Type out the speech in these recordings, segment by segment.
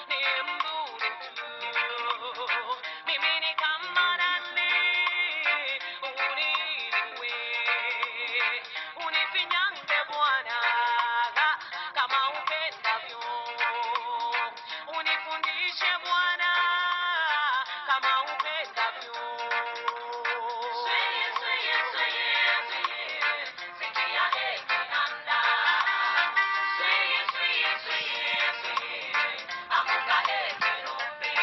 Ni mbure tu. Mimi ni kama nani, uniinue. Unifinyange Bwana kama upendavyo. Unifundishe Bwana kama upendavyo. Sweye, sweye, sweye, sweye, sikia ekitanda. Sweye, sweye, sweye, sweye, amuka ekirumbi.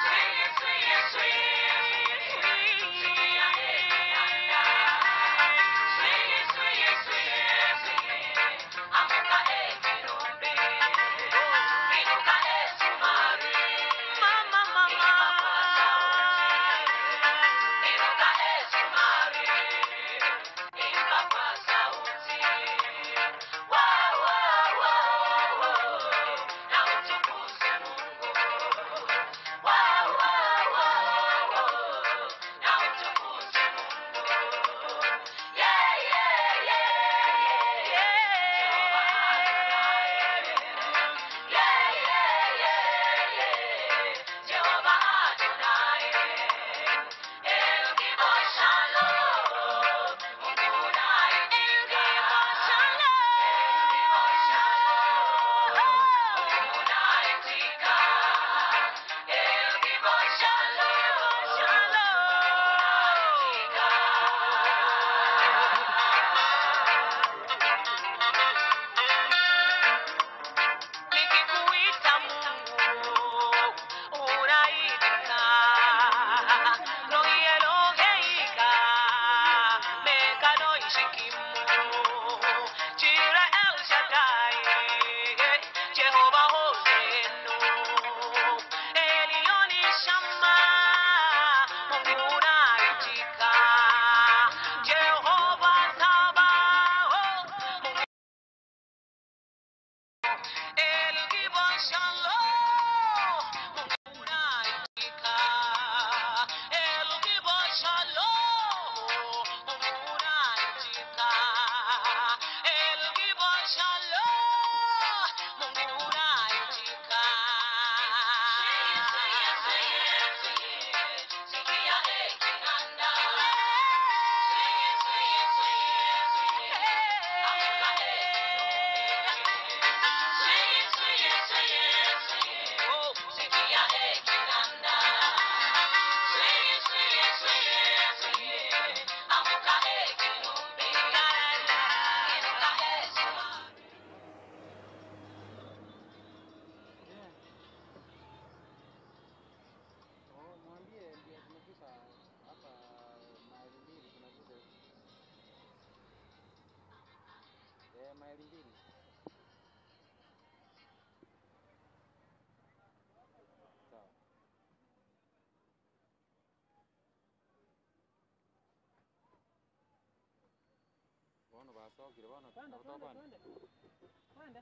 Sweye, sweye, sweye, sweye, sikia ekitanda. Sweye, sweye, sweye, sweye, amuka ekirumbi. Inuka esumari. Mama, mama. Inuka esumari. Imba kwa sauti. Wa, wa, wa, wa. Na utukuze Mungu. Wa, wa, wa, wa. Na utukuze Mungu. Yeah, yeah, yeah, yeah. Jehovah Adonai. Yeah, yeah, yeah, yeah. Jehovah Adonai. El Gibor Shalom. Mungu unaitika. El Gibor Shalom. Mungu unaitika. El Gibor Shalom. Mungu unaitika. Nikikuita Mungu unaitika, Rohi Eloheika mekanoishikimu Jira El Shaddai Jehova Hosenu Elioni Shama Mungu unaitika, Jehova Sabaoth Mungu El Gibor Shalom, Mungu unaitika. El Gibor Shalom, Mungu unaitika. El Gibor Shalom, Mungu unaitika. Sweye, sweye, sweye, sikia ekinanda. Sweye, sweye, sweye, sweye, amuka ekirumbi. Sweye, sweye, sweye, sweye, oh, sikia ekinanda. Sweye, sweye, sweye, sweye, amuka ekirumbi. Inuka esumari. Oh, mwambie ndio tumefika hapa maili mbili tunakuja. Eh, maili mbili. Sawa. Bono basokire bono Twende, kutoka twende, kwani. twende. Twende.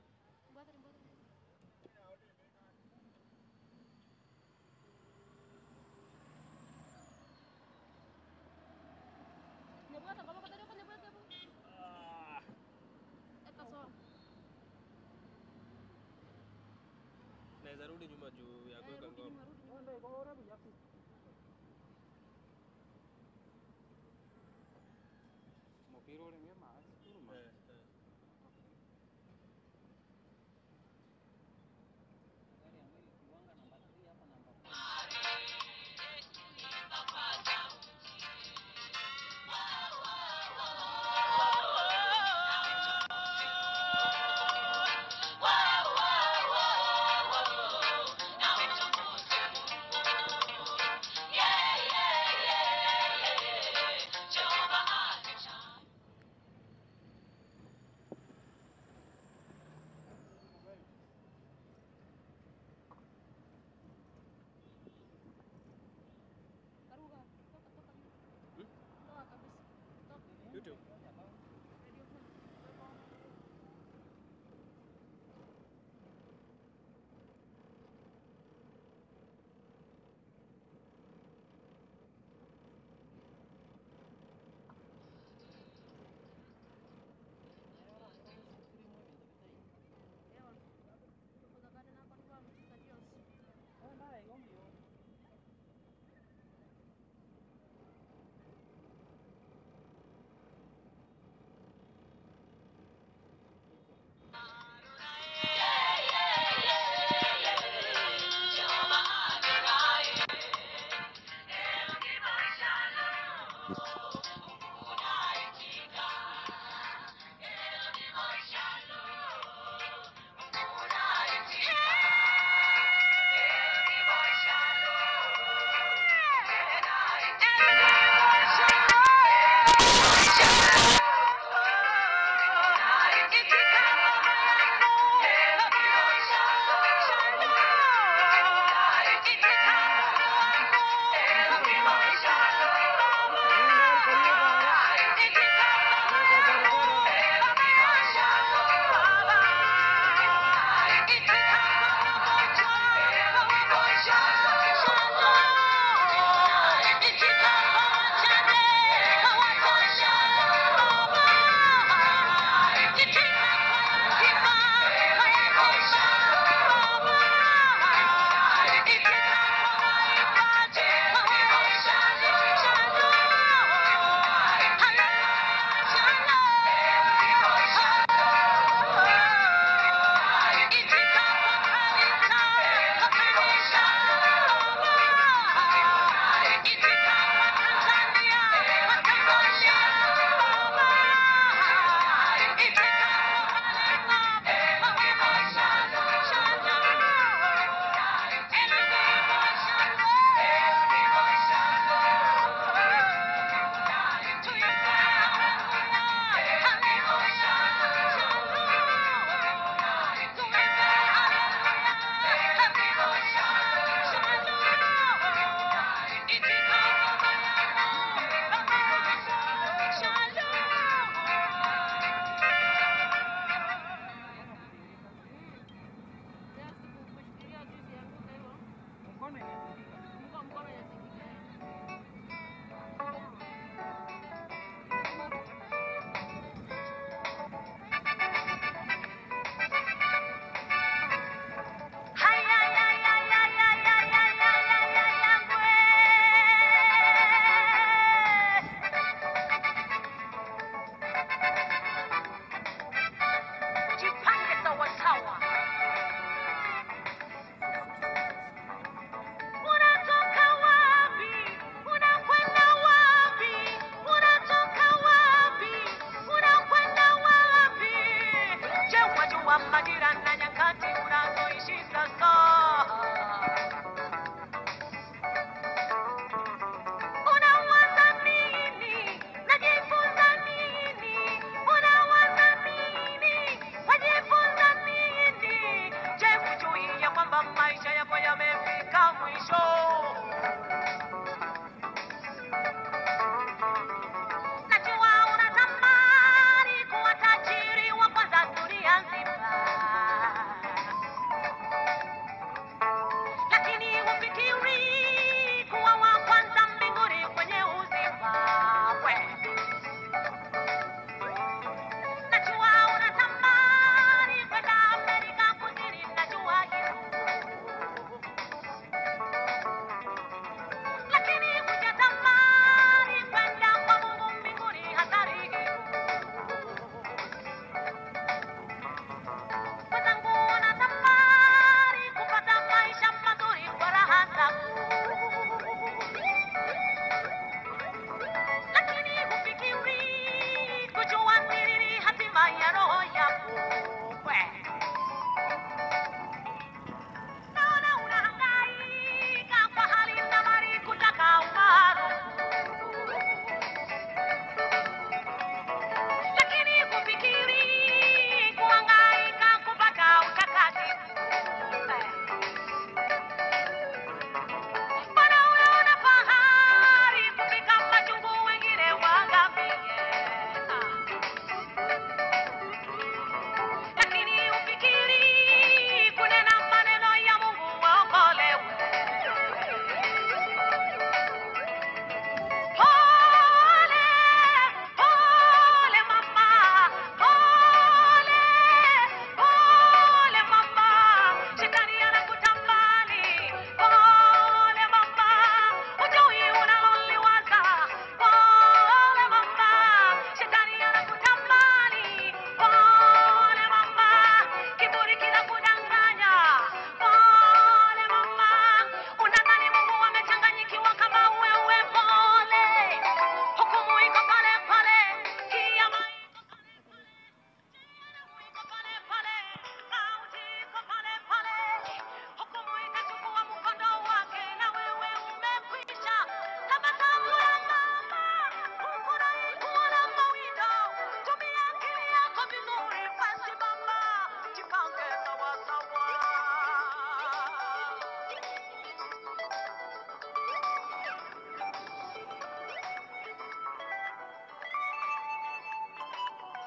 Naweza rudi nyuma juu ya kuweka ngoma. Twende, ikore buya. Mupira ule ngema kuruma. Eh, eh. Yeah, yeah, yeah, yeah. Jehovah Adonai. kwamba maisha yako yamefika mwisho. Najua unatamani kuwa tajiri wa kwanza dunia nzima, lakini hufikiri kuwa wa kwanza mbinguni kwenye uzima. We. Najua unatamani kwenda Amerika Kusini, najua hilo, lakini hujatamani kwenda kwa Mungu mbinguni, hatari hiyo. Wenzangu wanatamani kupata maisha mazuri kwa raha zako, lakini hufikiri kujua siri hatima ya roho yako. We. Naona unahangaika kwa hali na mali kutaka umaarufu, lakini hufikiri kuhangaika kupata utakatifu. Mbona unaona fahari kupika machungu wengine waangamie? Lakini hufikiri kunena maneno ya Mungu waokolewe. Pole, pole mama, pole, pole mama, shetani anakutamani. Pole mama, hujui unaloliwaza. Pole mama, shetani anakutamani. Pole mama, kiburi kinakudanganya. Pole mama, unadhani Mungu amechanganyikiwa kama wewe. Pole, hukumu iko pale pale, kiama iko pale pale, iko pale pale, mauti iko pale pale. Hukumu itachukua mkondo wake, na wewe umekwisha. Tabasamu la mama, hufurahi kuona mawindo. Tumia akili yako vizuri, basi mama, jipange sawasawa.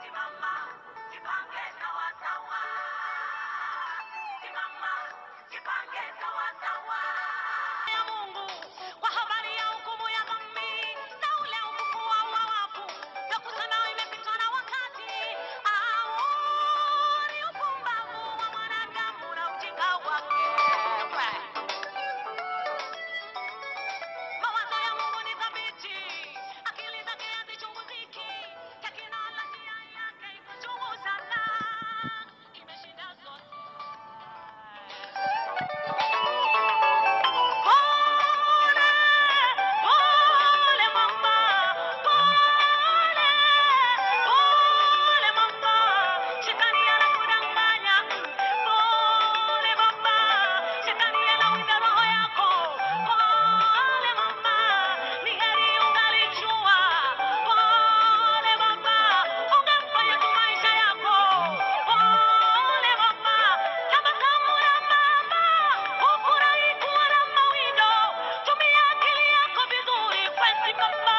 Simama, jipange sawa sawa. Simama, jipange sawa sawa. Ya Mungu kwa habari ya hukumu ya dhambi na ule ufufuo wa wafu, ya kusema imepitwa na wakati. Au ni upumbavu wa mwanadamu na ujinga wake. Mawazo ya Mungu ni thabiti, akili zake hazichunguziki. Teknolojia yake iko juu sana, imeshinda zote. Pole, pole mama, pole, pole mama, shetani anakudanganya. Pole mama, shetani anawinda roho yako. Pole mama, ni heri ungalijua. Pole mama, ungempa Yesu maisha yako. Pole mama, tabasamu la mama, hufurahi kuona mawindo. Tumia akili yako vizuri, kwesi mama,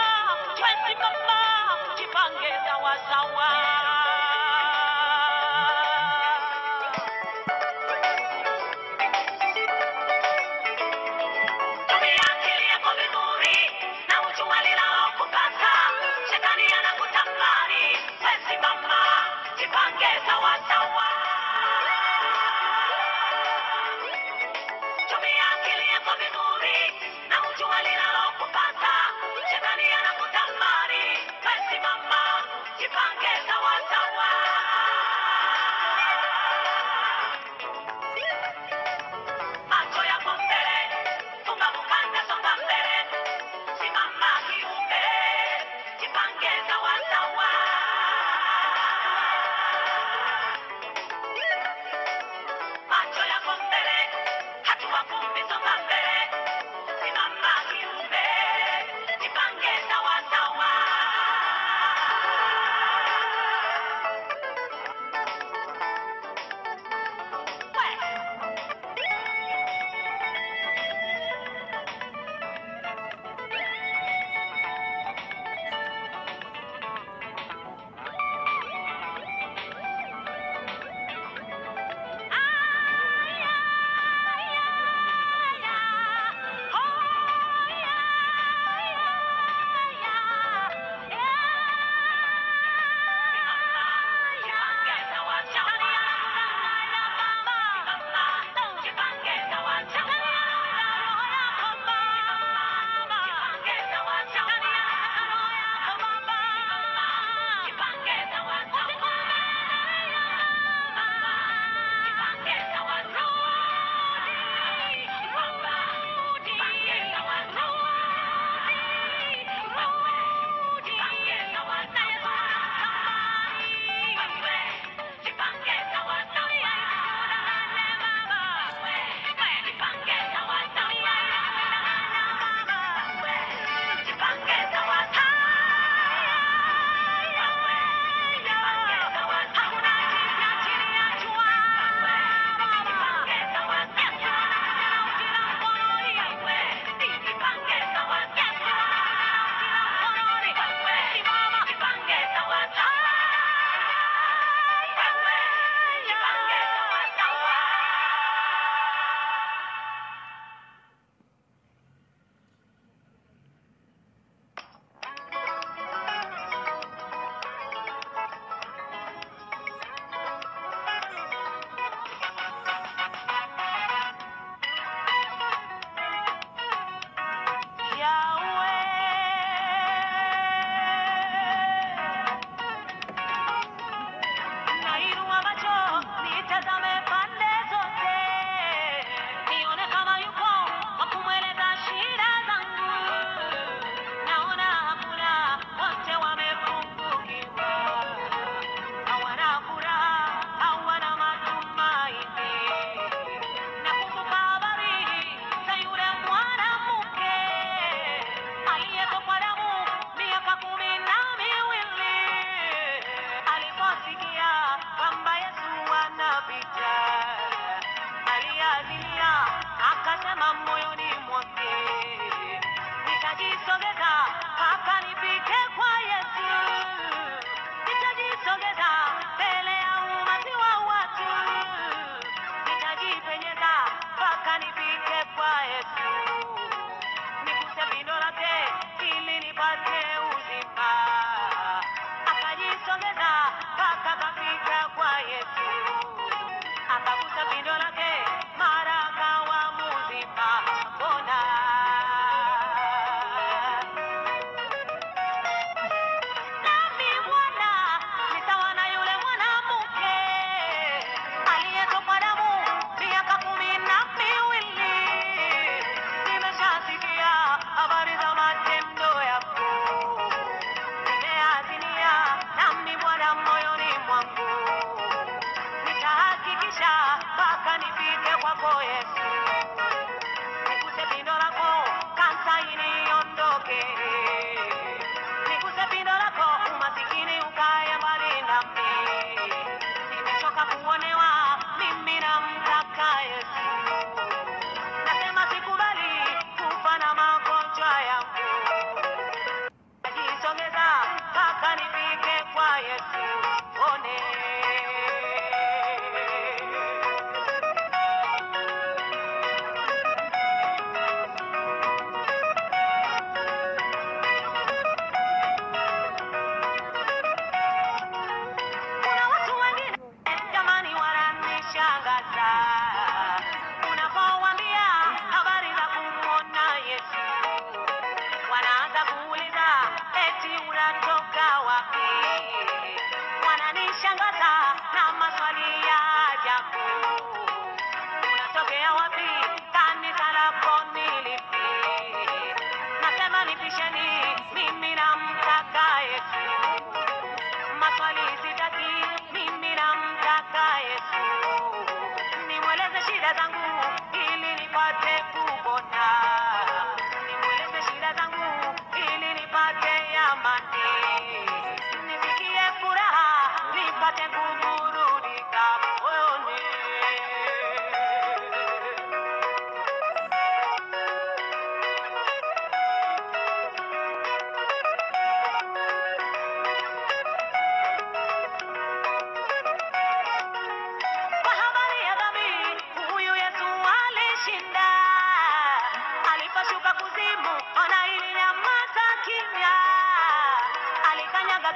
kwesi mama, jipange sawa sawa. Tumia akili yako vizuri na ujue linalokupasa. Shetani anakutamani, we simama, jipange sawa sawa. Tumia akili yako vizuri na ujue linalokupasa. Shetani anakutamani, we simama, jipange sawa sawa. Macho yako mbele, funga mkanda, songa mbele, simama kiume, jipange sawa sawa. Macho yako mbele, hatua 10 songa mbele,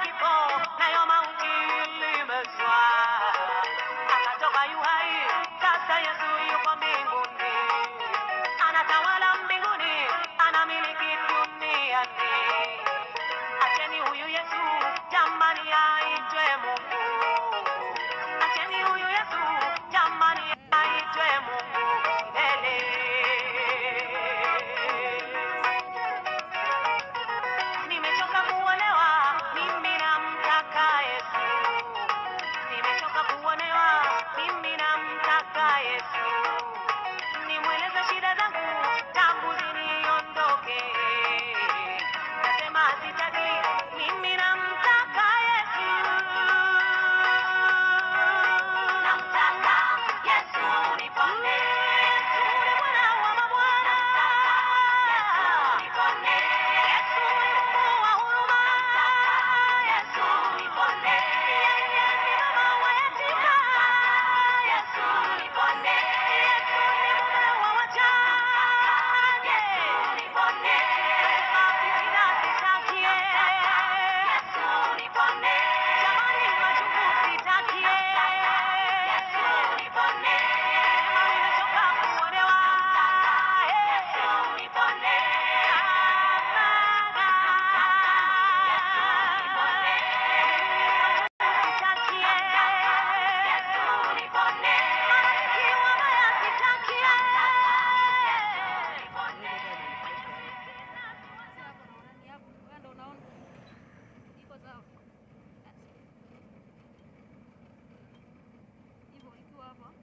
kifo, nayo mauti ilimezwa. Akatoka yu hai, sasa Yesu yuko mbinguni, anatawala mbinguni, anamiliki duniani. Acheni huyu Yesu jamani, aitwe Mungu. Acheni huyu Yesu jamani, aitwe Mungu milele. Nimechoka kuonewa, mimi namtaka Yesu. Nimechoka kuonewa, mimi namtaka Yesu. Nimweleze shida zangu, tangu ziniondoke. Nasema sitaki, mimi namtaka Yesu. Namtaka Yesu nipone. Yesu ni Bwana wa mabwana. Yesu nipone. Yesu ni Mungu wa huruma. Yesu nipone. Yeye ni mama wa yatima. Yesu nipone. Yesu ni mume wa wajane. Yesu nipone. Nasema fitina sitaki. Yesu nipone. Jamani machungu sitaki. Yesu nipone. Sema nimechoka kuonewa. Yesu nipone. Yesu nipone. Sitaki. Yesu nipone. Marafiki wabaya sitaki. Yesu nipone. Si hapo naona ni hapo. Wewe ndo unaona. Iko sawa. Hivyo ikiwa hapa.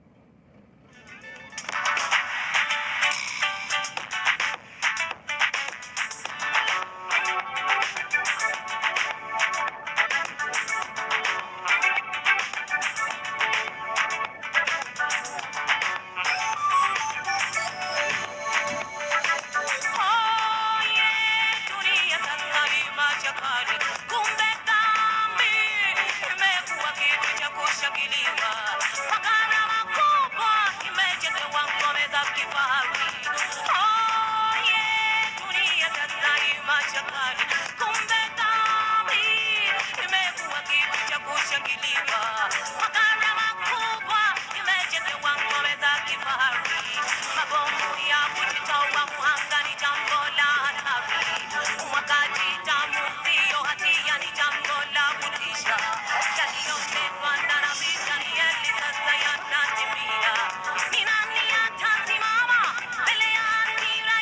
Oye, dunia sasa ni machakari, kumbe dhambi imekuwa kitu cha kushangiliwa. Kwa gharama kubwa imejengewa ngome za kifahari. Oye, dunia sasa ni machakari, kumbe dhambi imekuwa kitu cha kushangiliwa. Kwa gharama kubwa imejengewa ngome za kifahari. Mabomu ya kujitoa muhanga ni jambo la hatari. Umwagaji damu siyo hatia, ni jambo la kutisha. Yaliyotendwa na nabii Danieli sasa yanatimia. Ni nani atasimama mbele ya hasira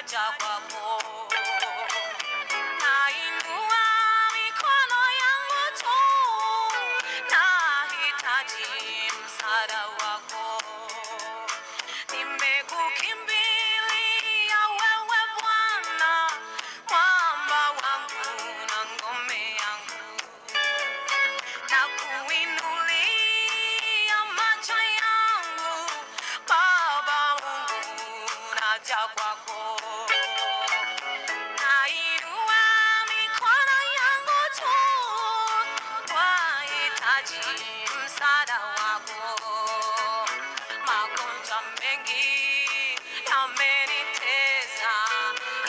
naja kwako. Nainua mikono yangu juu, nahitaji msaada wako. Nimekukimbilia wewe Bwana, mwamba wangu na ngome yangu. Nakuinulia macho yangu, Baba Mungu, naja kwako. Nainua mikono yangu juu, twahitaji msaada wako. Magonjwa mengi yamenitesa,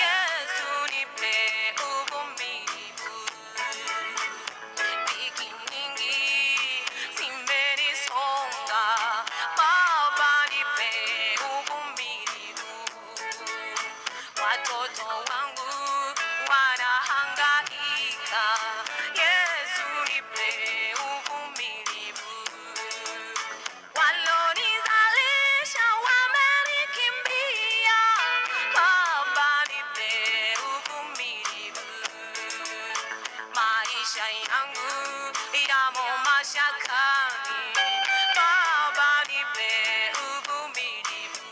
Yesu nipe uvumilivu. Dhiki nyingi zimenisonga, Baba nipe uvumilivu. Watoto wangu wanahangaika, Yesu nipe uvumilivu. Walonizalisha wamenikimbia, Baba nipe uvumilivu. Maisha yangu yamo mashakani, Baba nipe uvumilivu.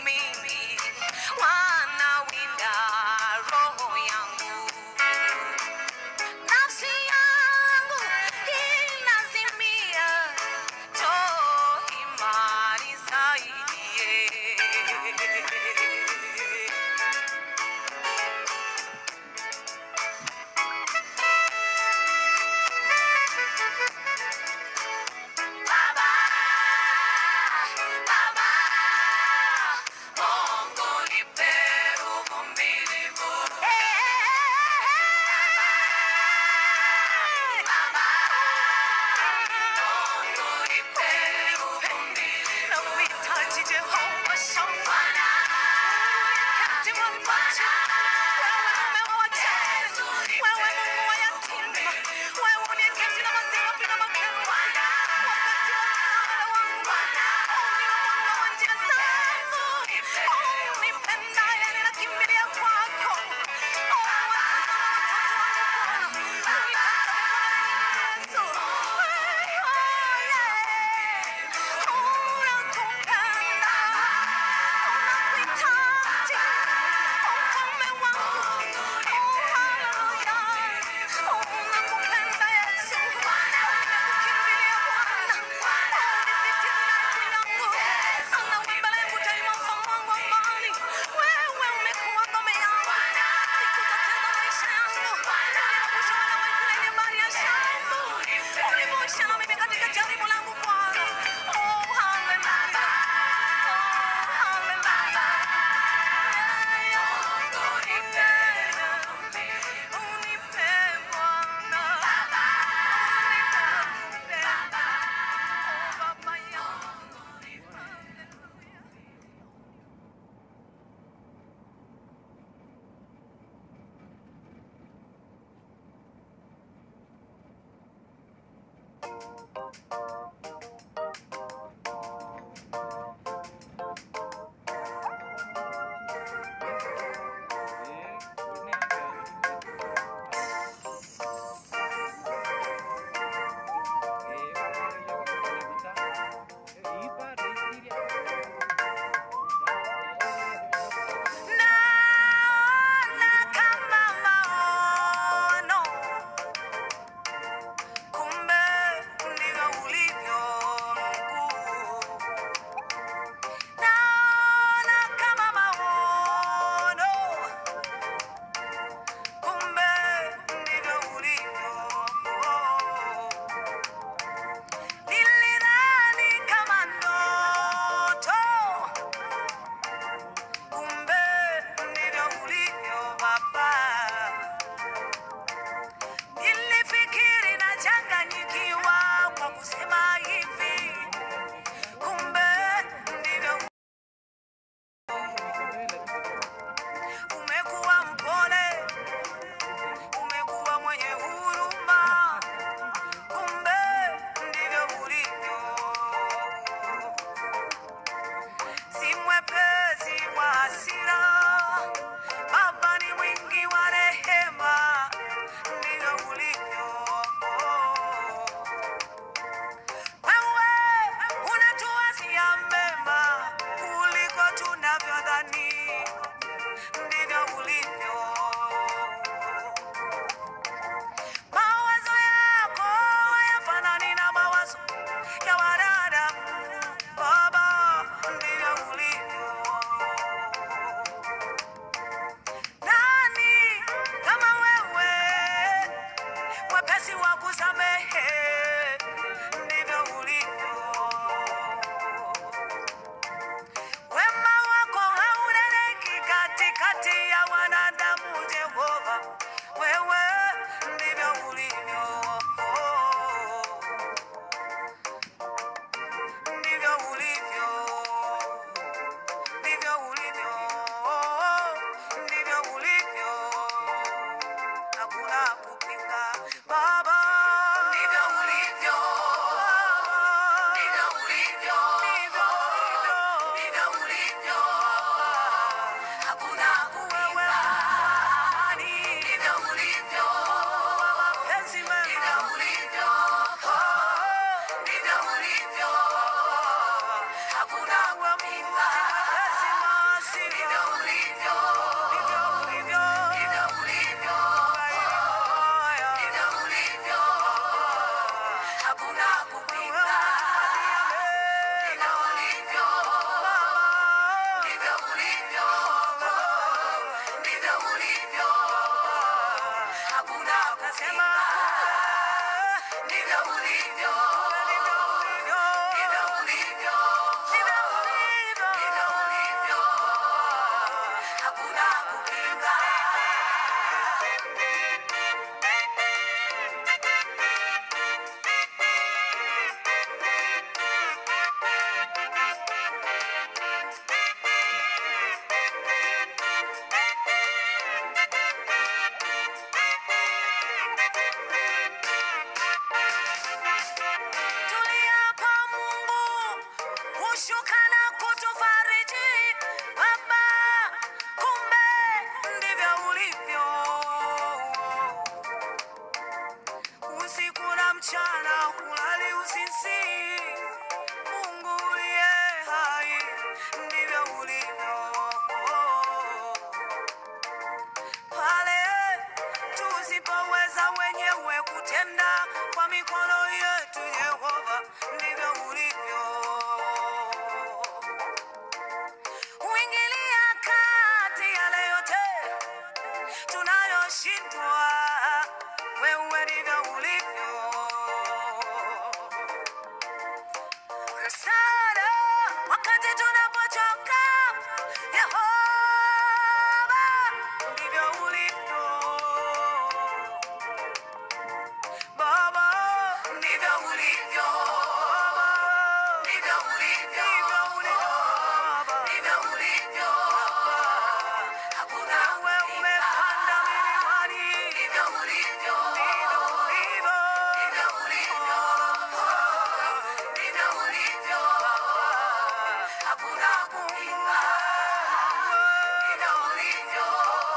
mimi, wanawinda roho yangu. Nafsi yangu inazimia, njoo imani saidie. Baba, Baba, Mungu nipe uvumilivu. Baba, Mungu nipe uvumilivu. Nauhitaji Jehova Shama. Wakati wa macho, wewe mume wa wajane, wewe Mungu wa yatima, wewe uniyeketi na madhabi na makerubi, wakati wa msaada wangu, uniwe mwanga wa njia zangu, unipendaye ninakimbilia kwako. Oh, watazama watoto wangu Bwana, uitazame Bwana Yesu. Oh, yeah. Unakupenda, unakuhitaji, ufalme wangu. Oh, haleluya. Unakupenda Yesu, unakukimbilia Bwana. Oh, nisitiri na adui yangu. Anawimba langu daima, mfalme wangu amani. Wewe umekuwa ngome yangu siku zote za maisha yangu. Ulinivusha wana wa Israeli bahari ya Shamu. Ulivusha na mimi katika jaribu langu Bwana. Oh, haleluya. Oh, haleluya. Unipe Bwana. Unipe. Oh, Baba yangu. Haleluya. Naona kama maono, kumbe ndivyo ulivyo. Hushuka na kutufariji Baba, kumbe ndivyo ulivyo. Usiku na mchana hulali usinzii. Mungu uliye hai, ndivyo ulivyo. Pale tusipoweza wenyewe kutenda kwa mikono yetu, Yehova, ndivyo ulivyo. Uingilia kati yale yote tunayoshindwa, wewe ndivyo ulivyo. Msaada wakati tunapochoka, Yehova, ndivyo ulivyo. Baba, ndivyo ulivyo. Baba, ndivyo ulivyo. Ndivyo ulivyo. Baba, ndivyo ulivyo. Hakuna wewe umepanda milimani. Ndivyo ulivyo. Ndivyo ulivyo. Ndivyo ulivyo. Ndivyo ulivyo. Hakuna kupinga. Ndivyo ulivyo.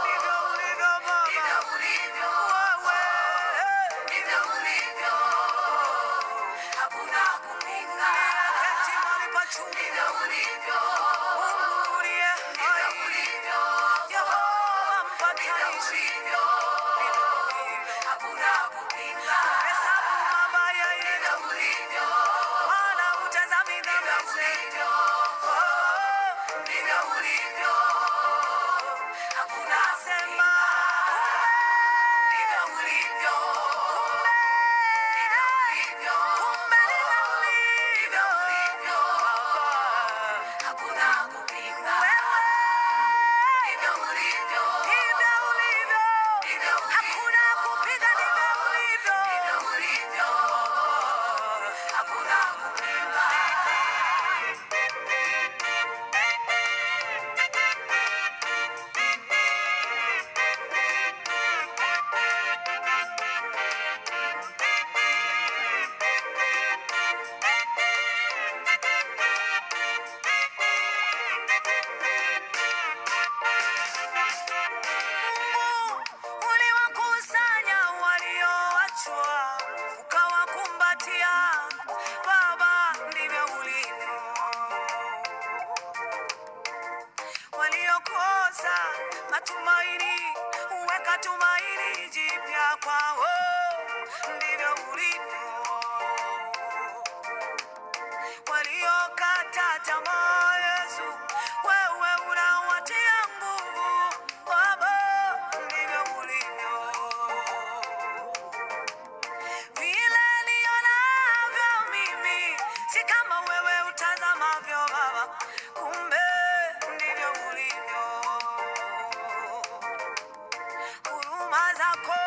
Ndivyo ulivyo Baba. Ndivyo ulivyo. Wewe. Ndivyo ulivyo. Hakuna kupinga. Keti mahali pa juu. Ndivyo ulivyo. Mungu uliye hai. Ndivyo ulivyo. Yehova mpatanishi. Ndivyo ulivyo. Hakuna kupinga. Hesabu mabaya yetu. Ndivyo ulivyo. Wala hutazami dhambi zetu. Oh, ndivyo ulivyo. Hakuna sema. Ndivyo ulivyo. Kumbe ndivyo ulivyo. Kumbe ndivyo ulivyo. Hakuna kupinga. Wewe ndivyo ulivyo. Ndivyo ulivyo. Hakuna kupinga, ndivyo ulivyo. Ndivyo ulivyo. Hakuna kupinga. Mungu uliwakusanya walioachwa ukawakumbatia. Baba, ndivyo ulivyo. Waliokosa matumaini uweka tumaini jipya kwao, ndivyo ulivyo. Waliokata tamaa, Yesu, wewe unawatia nguvu. Baba, ndivyo ulivyo. Vile nionavyo mimi si kama wewe utazamavyo Baba, kumbe ndivyo ulivyo. Huruma zako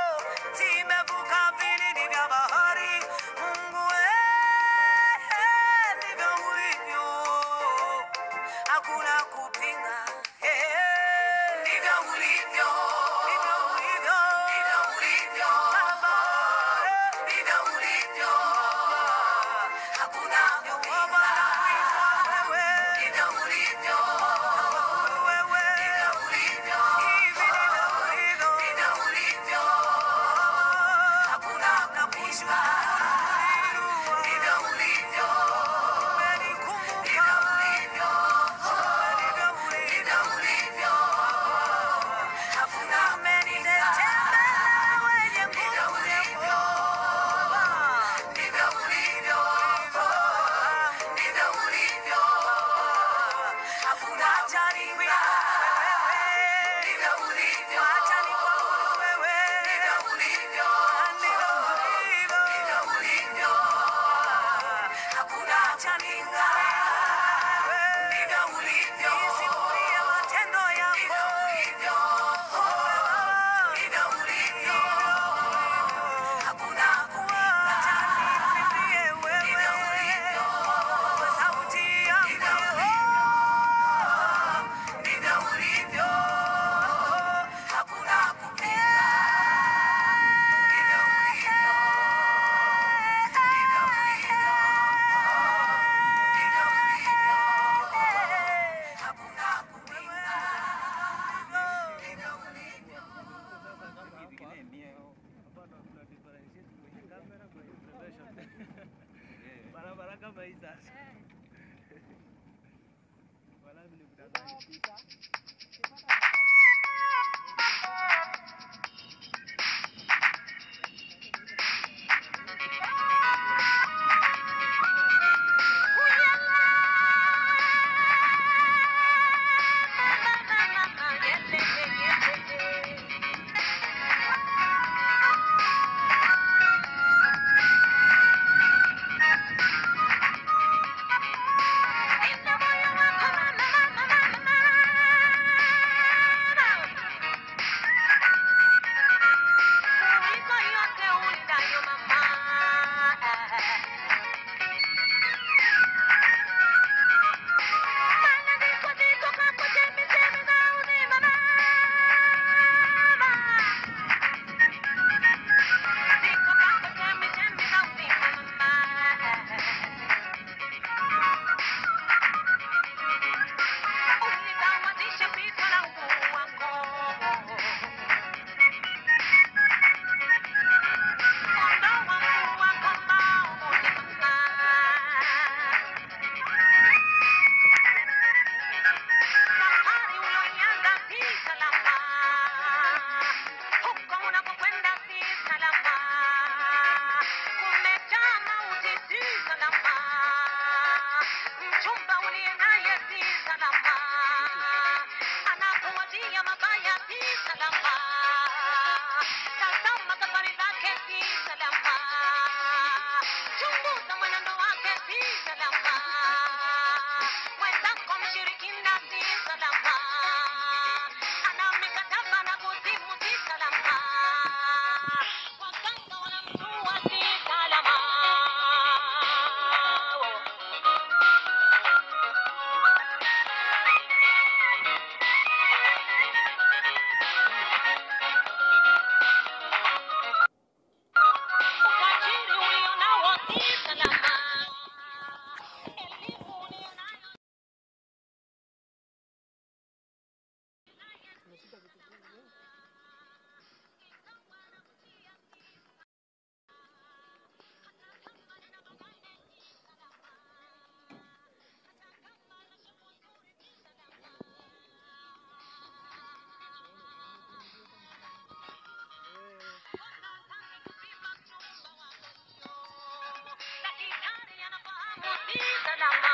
zimevuka vilindi vya bahari. Mungu eh, ndivyo ulivyo, hakuna kupinga. Eh, Ndivyo ulivyo, ndivyo ulivyo, ndivyo ulivyo Baba, eh, ndivyo ulivyo, hakuna kupinga. Wewe ndivyo ulivyo, wewe ndivyo ulivyo, hivi ndivyo ulivyo, ndivyo ulivyo, hakuna kupinga. Ndivyo ulivyo, umenikumbuka, ndivyo ulivyo. Kudai sasa. Wala mimi nikudanganya. Mchumba uliye naye si salama, anakuwazia mabaya si salama, tazama safari zake si salama, chunguza mwenendo wake si salama, mwenzako mshirikina si salama, ana mikataba na kuzimu si salama, waganga wanamjua si salama. Utajiri ulionao si salama, elimu ulionayo Daktari anafahamu si salama.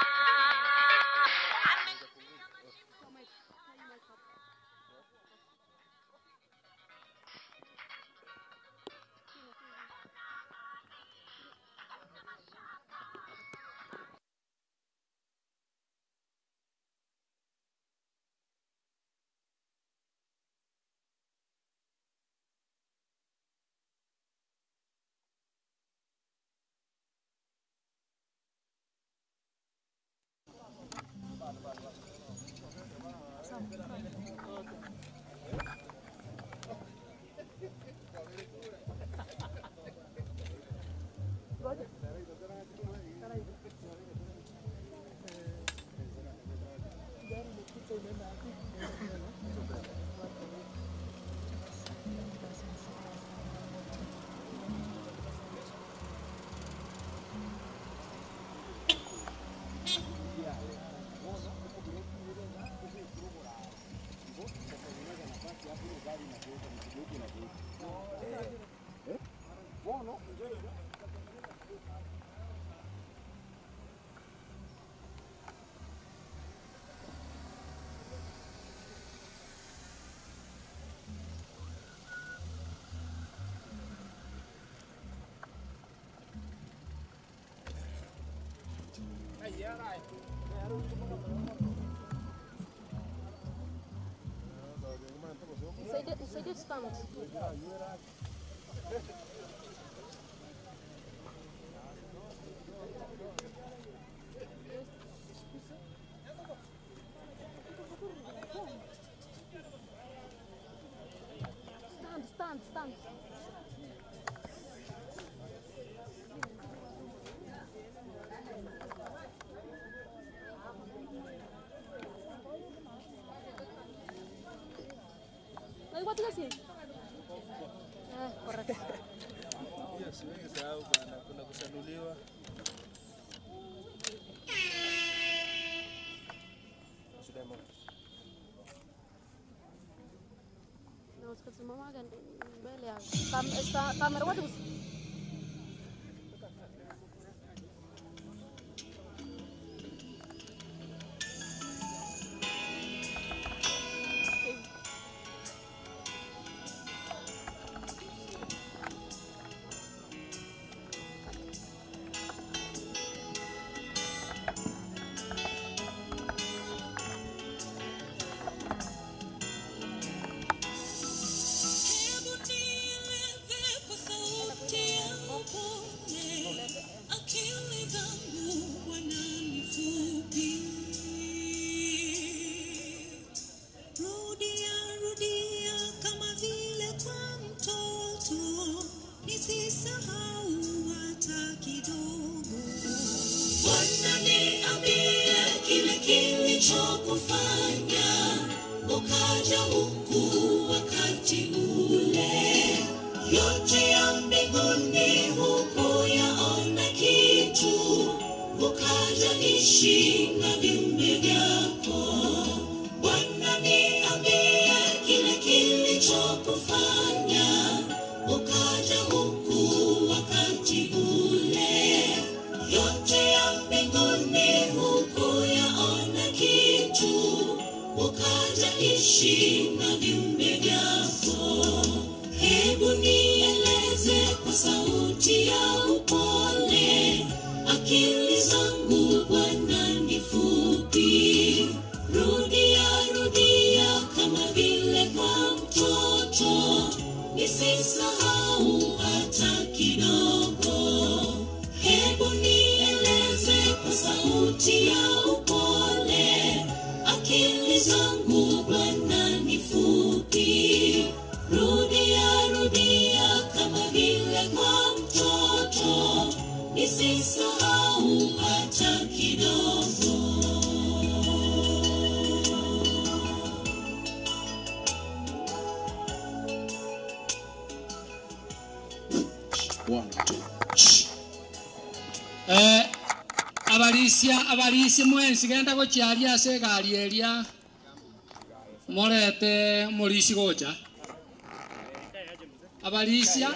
Nisaidie, nisaidie stand. Stand, stand, stand. Naikuwa si? Eh, correct. Hiyo siwezi sahau bwana, kuna kusanuliwa. Simama mbele ya kamera wote. Hebu nieleze kwa sauti ya upole, akili zangu Bwana ni fupi. Rudia, rudia kama vile kwa mtoto, nisisahau hata kidogo. Bwana niambie kile kilichokufanya ukaja huku wakati ule. Yote ya mbinguni hukuyaona kitu, ukaja ishi na viumbe vyako. Bwana niambie kile kilichokufanya ukaja huku wakati ule. Yote ya mbinguni hukuyaona kitu, ukaja ishi na viumbe vyako. Hebu nieleze kwa sauti ya upole, akili zangu Bwana ni fupi. Rudia, rudia kama vile kwa mtoto, nisisahau hata kidogo. Hebu nieleze kwa sauti ya upole, akili zangu Bwana ni fupi. Rudia, rudia kama vile kwa mtoto, nisisahau hata kidogo. One, two. Eh, abarisia abarisia mwensi genda gochiaria ase egari eria morete morisi gocha abarisia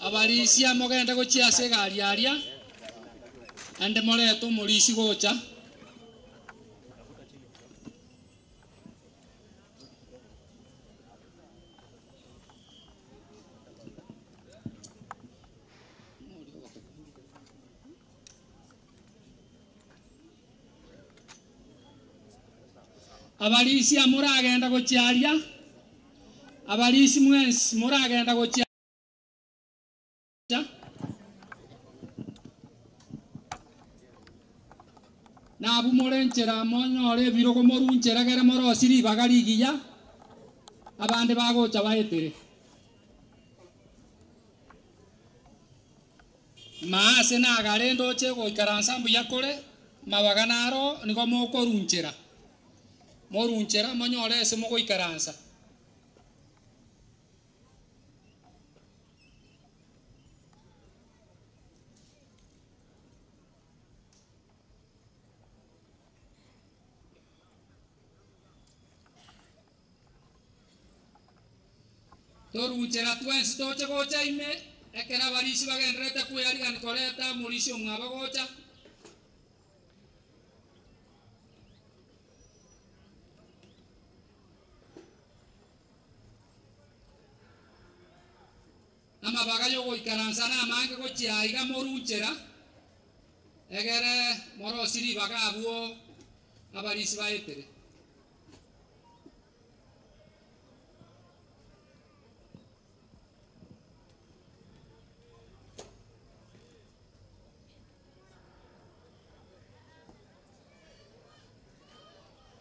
abarisia mogende gochia ase egari aria ende morete omorisi gocha. Abarisia muragenda gochiaria abarisi mwensi muragenda gochia nabu morenchera monyore ebirogo morunchera gere morosi ribaga rigiya abande bagocha baetere maase nagare ndoche goikaransa mbuya kore mabaga naro nigo mokorunchera morunchera monyore ase mogoikaransa. Torunchera twensi toche gocha ime ekera abarisi bagenderete kweyarigani koreta omorisi omwabo gocha. Amabaga yogoikaransa na amange gochia iga morunchera egere morosi ribaga abwo abarisi baetere.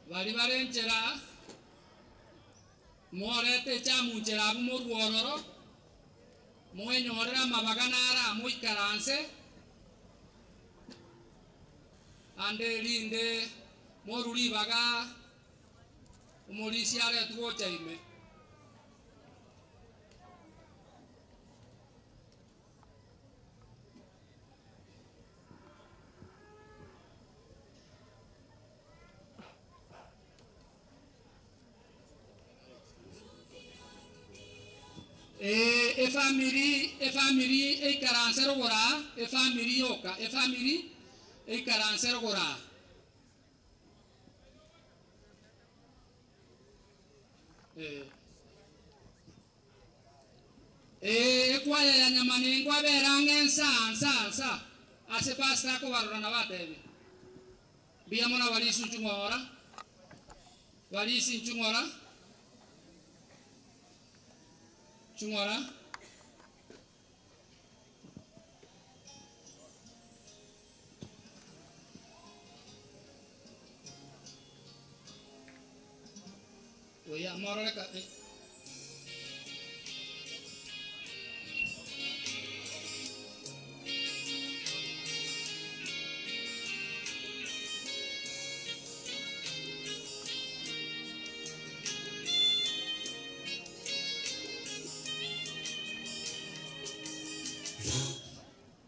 Bari barenchera morete echamunchera abwo morwororo mwenyorera amabaga nara moikaranse ande rinde moru ribaga omorisi aretwe gocha ime. Efamiri efamiri eikaranse rogoro aa, efamiri yoka, efamiri eikaranse rogoro aa. Eh. Ee, ekwaya ya Nyamanengo abere ang'e nsa, nsa, nsa, ase pastor akobarora na batebia. Mbuya mono abarisi nchung'ora, barisi nchung'ora, chung'ora. Oya morore ka eh.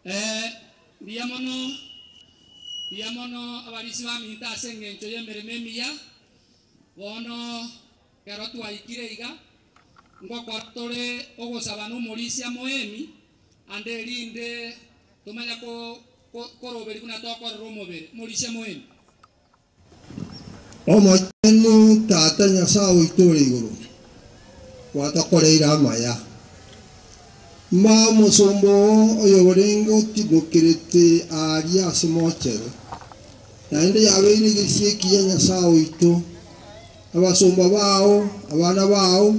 Eh, mbuya mono, mbuya mono abarisia baminto ase eng'encho y'emeremo emiya. Bono ekero twaikire iga, ngokora tore ogosaba nomorisia moemi, ande erinde tomanye koroberia buna tokorora omobere. Morisia moemi. Omochenu Tata Nyasae oito ore igoro, gwatokoreire amaya. Mba omosomba oo oyorenge otimokerete aaria ase mochero, naende yabeire egesio ekiya Nyasae oito, abasomba bao, abana bao,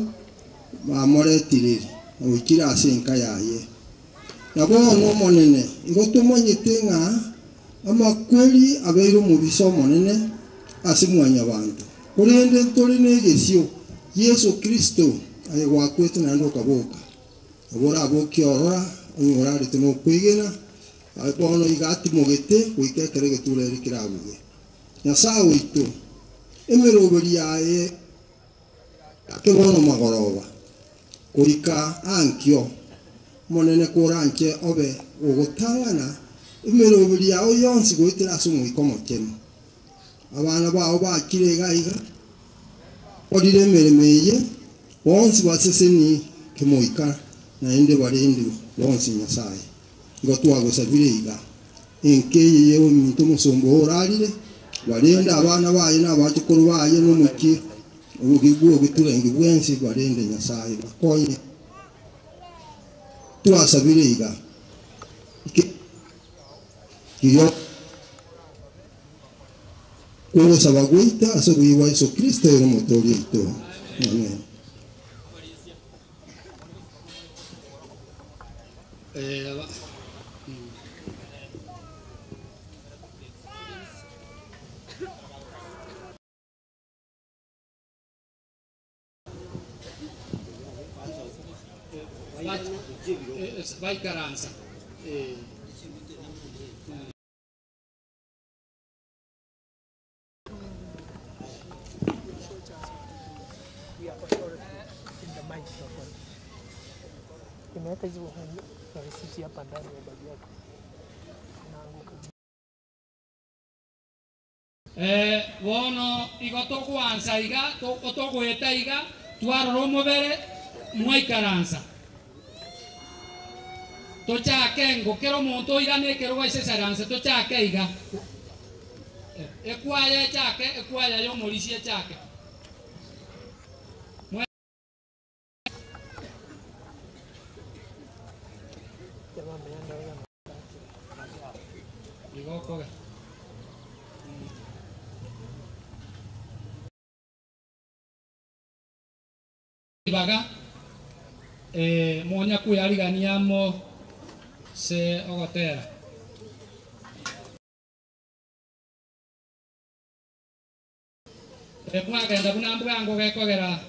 bamoretire na goikire ase enka yaye. Na bono Omonene, igo tomanyete ng'a amakweri abeire omobisa omonene ase mwanyabanto, korende ntore negesio, Yeso Kristo, aye gwakwete naende okaboka. Nabo orabokie orora, onye orarete nokwegena, aye bono iga atimogete goika ekero egetureri kerabuge. Nyasae oito, emeroberi yaye ake bono magoroba, goika ankio, Omonene koranche obe ogotang'ana emeroberi yao yonsi goetera ase Omoika Omochenu. Abana bao bachire iga iga, bakorire emeremo eye, bonsi baseseni kemoika, naende barendwe bonsi Nyasae. Igo twagosabire iga, enka eye y'ominto omosomba oo orarire, barende abana baye na abachokoro baye, na omochie bw'ogeturengi bwensi, barende Nyasae, bakonye. Twasabire iga, Riria kw'ogosaba gwaito ase obuya bwa Yeso Kristo ere Omotooria oito. Amen. Baikaransa. Ee, bono igo togwansa iga, togoeta iga, twarora omobere, mwaikaransa. Tochake ngo kera omonto oirane ekerogo ase esaranse, tochake iga. Ekwaya echake, ekwaya y'omorisia echake. Igo okoge. Ribaga, eh, monya kweyarigania amo se ogotera. Mwagenda buna mbwango gekogera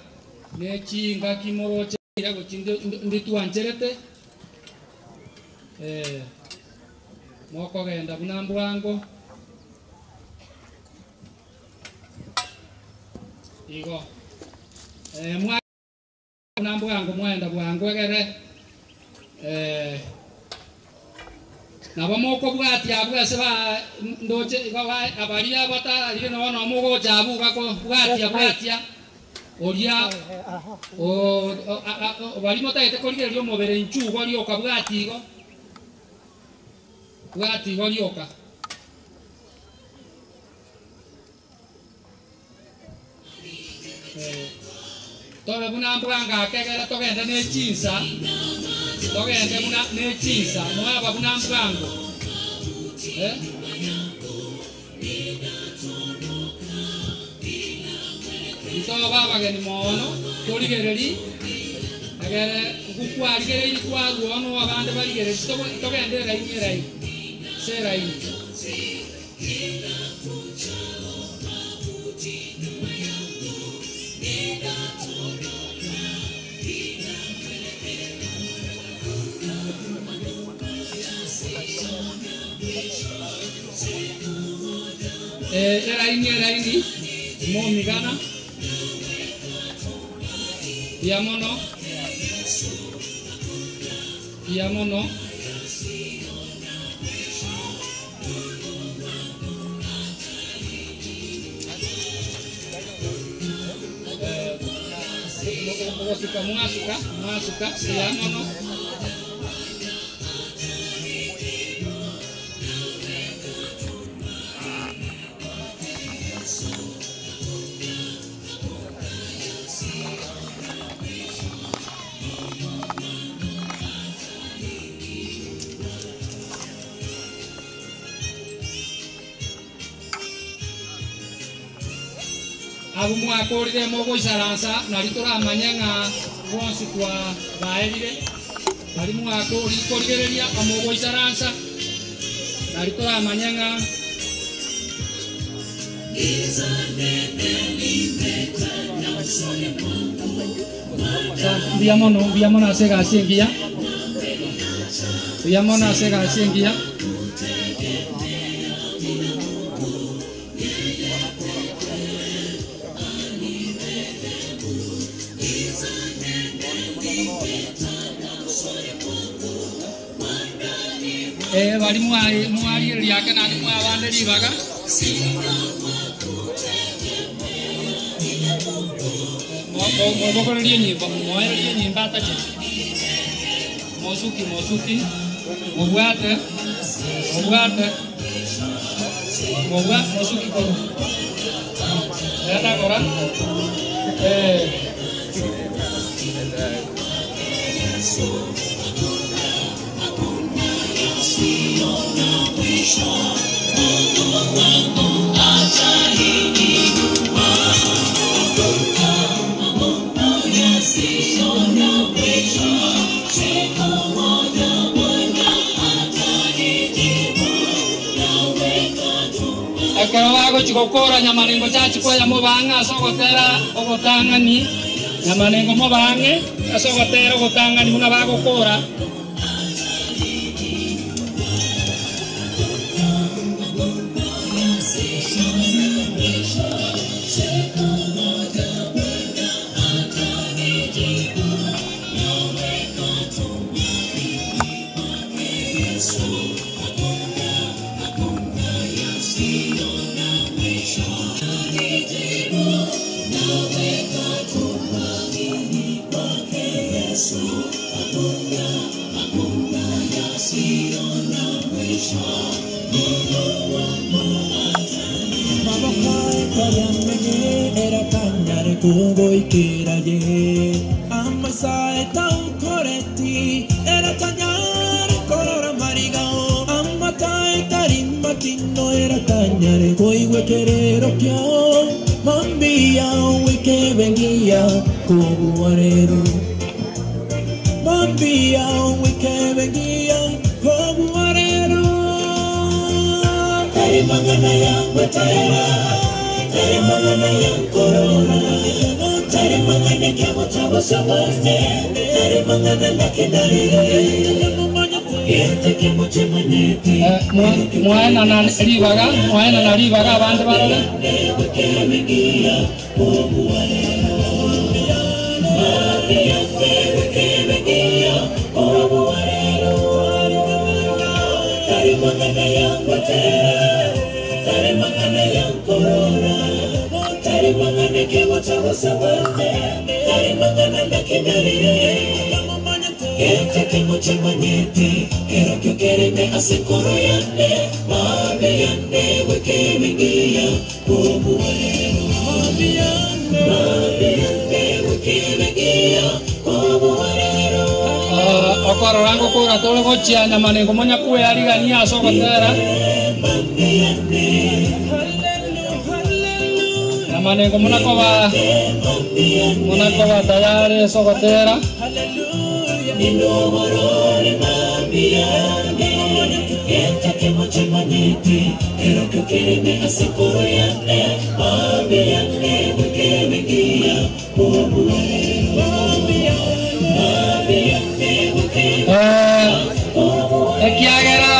ne chingaki moroche ira gochi nditwancherete eh, mokogenda buna mbwango igo eh, mwa buna mbwango mwaenda bwango egere eh, nabo mokobwatia abwo ase ba ndoche igo ba abaria batararire nabo no mogocha abwo gakobwatia bwatia. Oria baria motagete korigereria omobere inchuo igo rioka bwati igo, bwati igo rioka. Tobe buna mbwango ake egere togende ne chinsa, togende buna ne chinsa, mwaba buna mbwango. Eh? Ntobe abageni mono, torigererie, egere kwarigereirie kwarua ono abande barigererie, togende eraini eraini, ase eraini. Eraini eraini, momigana, mbuya mono, mbuya mono. Ogosuka mwasuka, mwasuka, mbuya mono. Abwo mwakorire mogoisaransa, nario toramanye ng'a bonsi twabaerire. Baria mwakorigereria amogoisaransa, nario toramanye ng'a Mbuya mono, mbuya mono ase egasi engiya. Mbuya mono ase egasi engiya. Eh, bari mwarigereria ake naende mwabande ribaga. Mobogorerie enyimbo, moererie enyimbo atache. Mosuki, mosuki, mobwate, mobwate, mobwate, mosuki korwa. Genda kora. Eh. Ekero bagochia gokora nyamanengo chachi kwaya mobang'e ase ogotera ogotang'ani, nyamanengo mobang'e ase ogotera ogotang'ani buna bagokora. Mwaenana ribaga, mwaenana ribaga abande barore. Okorora ngokora tore gochia nyamanengo monya kweyarigania ase ogotera nyamanengo munakoba munakoba tayari ase ogotera ekiagera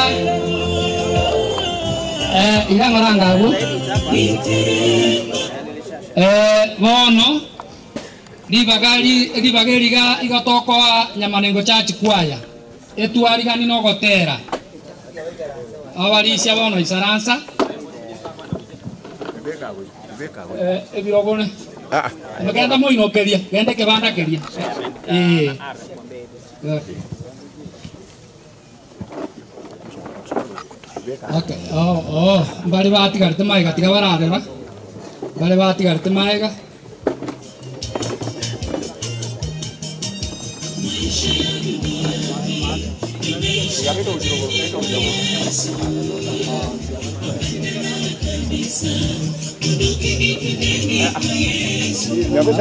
irang'orangagu bono ribaga ribaga eriga igotokoa nyamanengo church kwaya etwarigani na ogotera abarisia bono isaransa ebirogone genda moinokeria genda kebanda keria Okay. Oh, oh, bari batigarete maega tiga bararera. Bari batigarete maega. Ya voy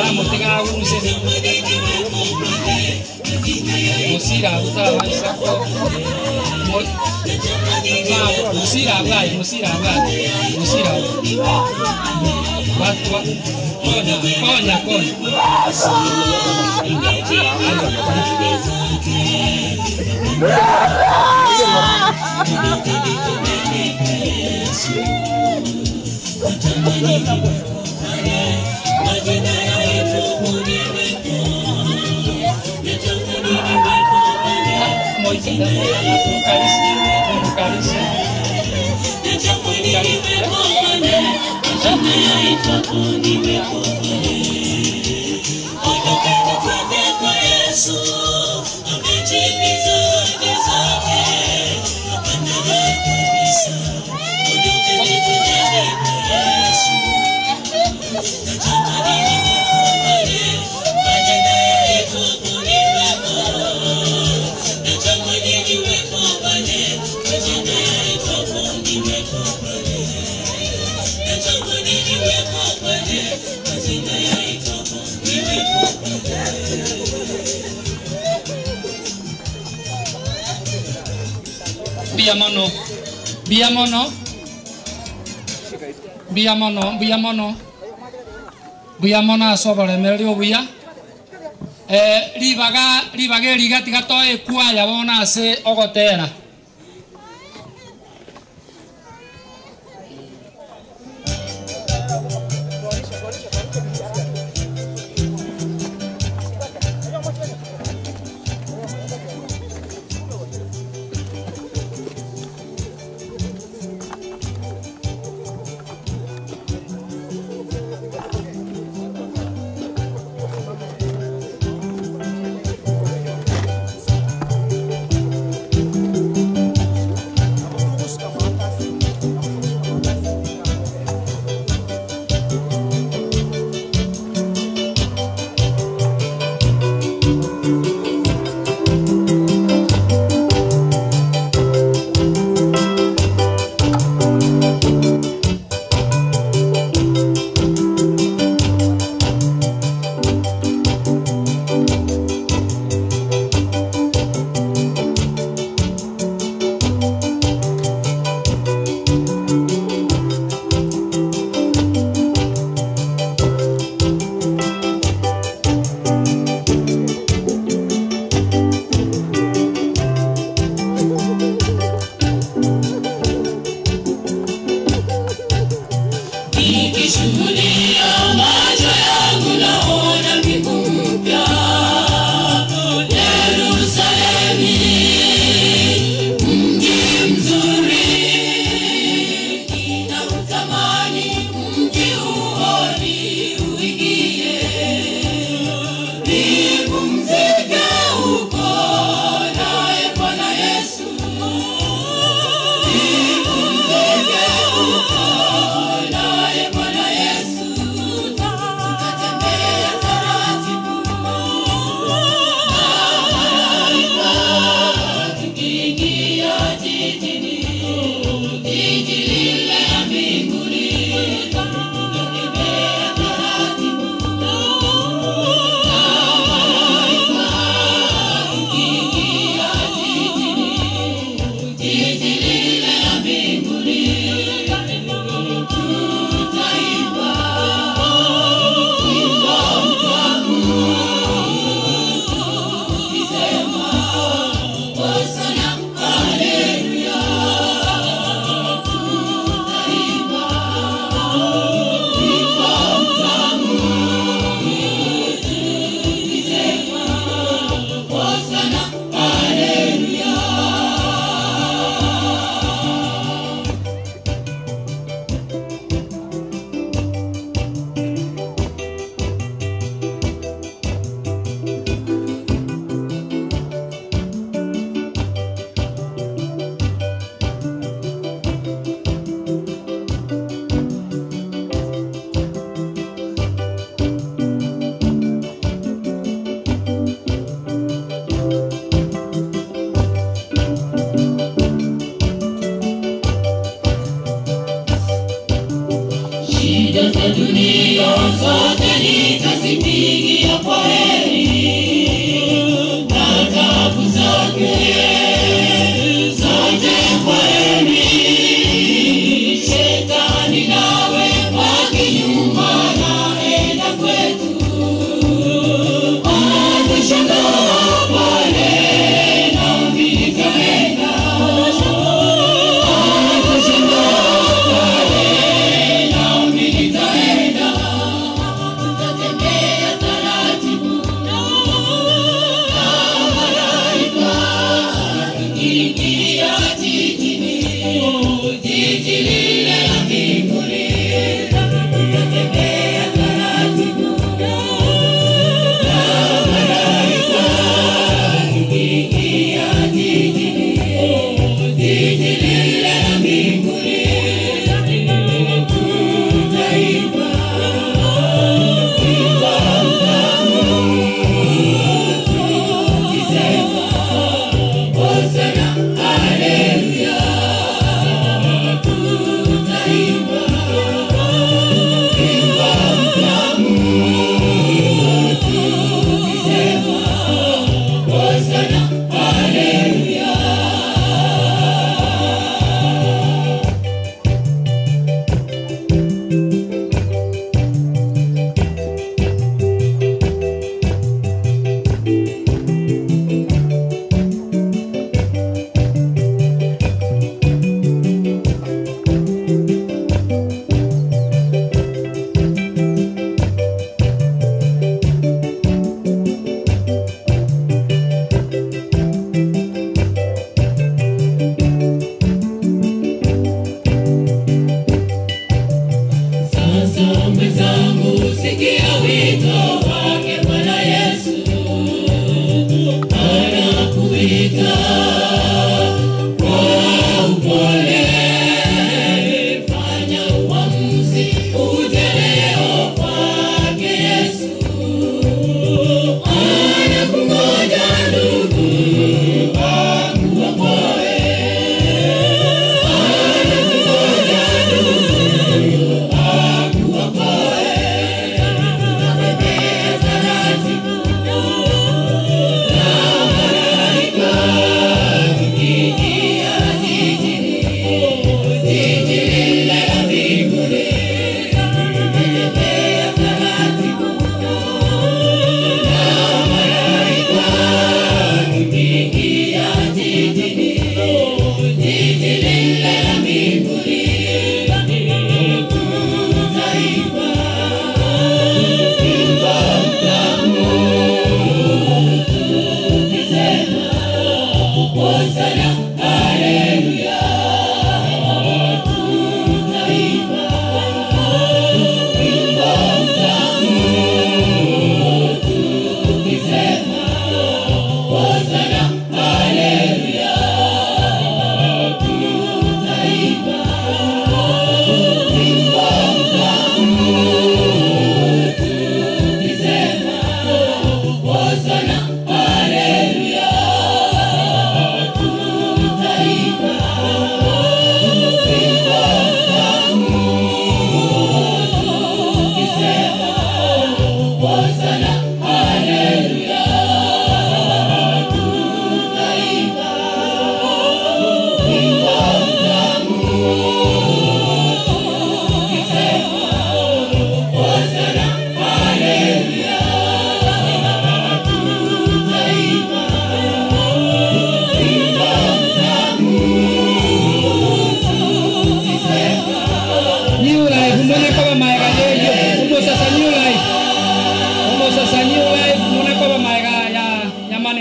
Vamos, Musira, musira, musira, musira. Konya, konya, Biamono, biamono, biamono, biamono, biamono asobore merio buya. Ribaga, ribaga riga tiga toe kuaya bona ase ogotera.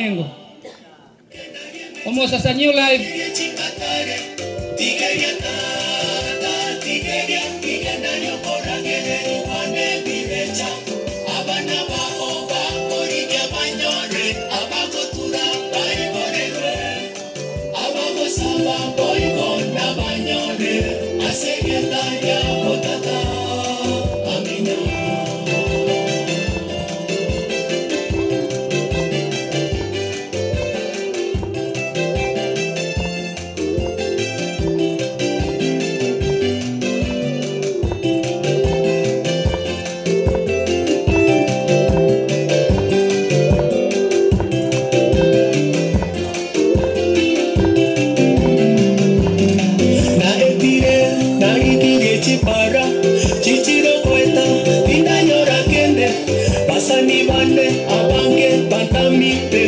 Nyamanengo. Omosasa New Life. Na etire nagitirie chipara chichirokweta tindanyora kende basani bane abange bantamite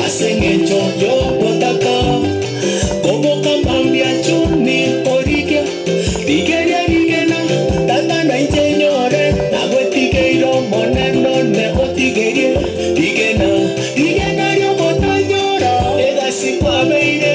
aseng'encho yobotaka koboka mambia chuni korigia tigeria rigena tata nainche nyore nagwetigeiro moneno ne otigerie rigena rigena riobotanyora egasi kwabeire.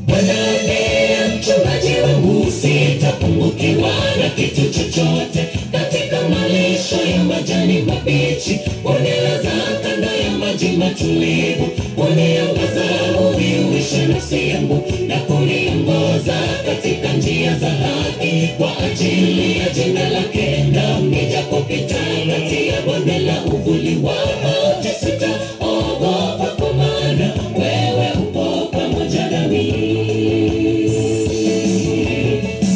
Bwana ndiye mchungaji wangu, sitapungukiwa na kitu chochote. Katika malisho ya majani mabichi, hunilaza kando ya maji matulivu, huniongoza huiuisha nafsi yangu na kuniongoza katika njia za haki kwa ajili ya jina lake. Naam, nijapopita kati ya bonde la uvuli wa mauti, sitaogopa, kwa maana wewe upo pamoja nami.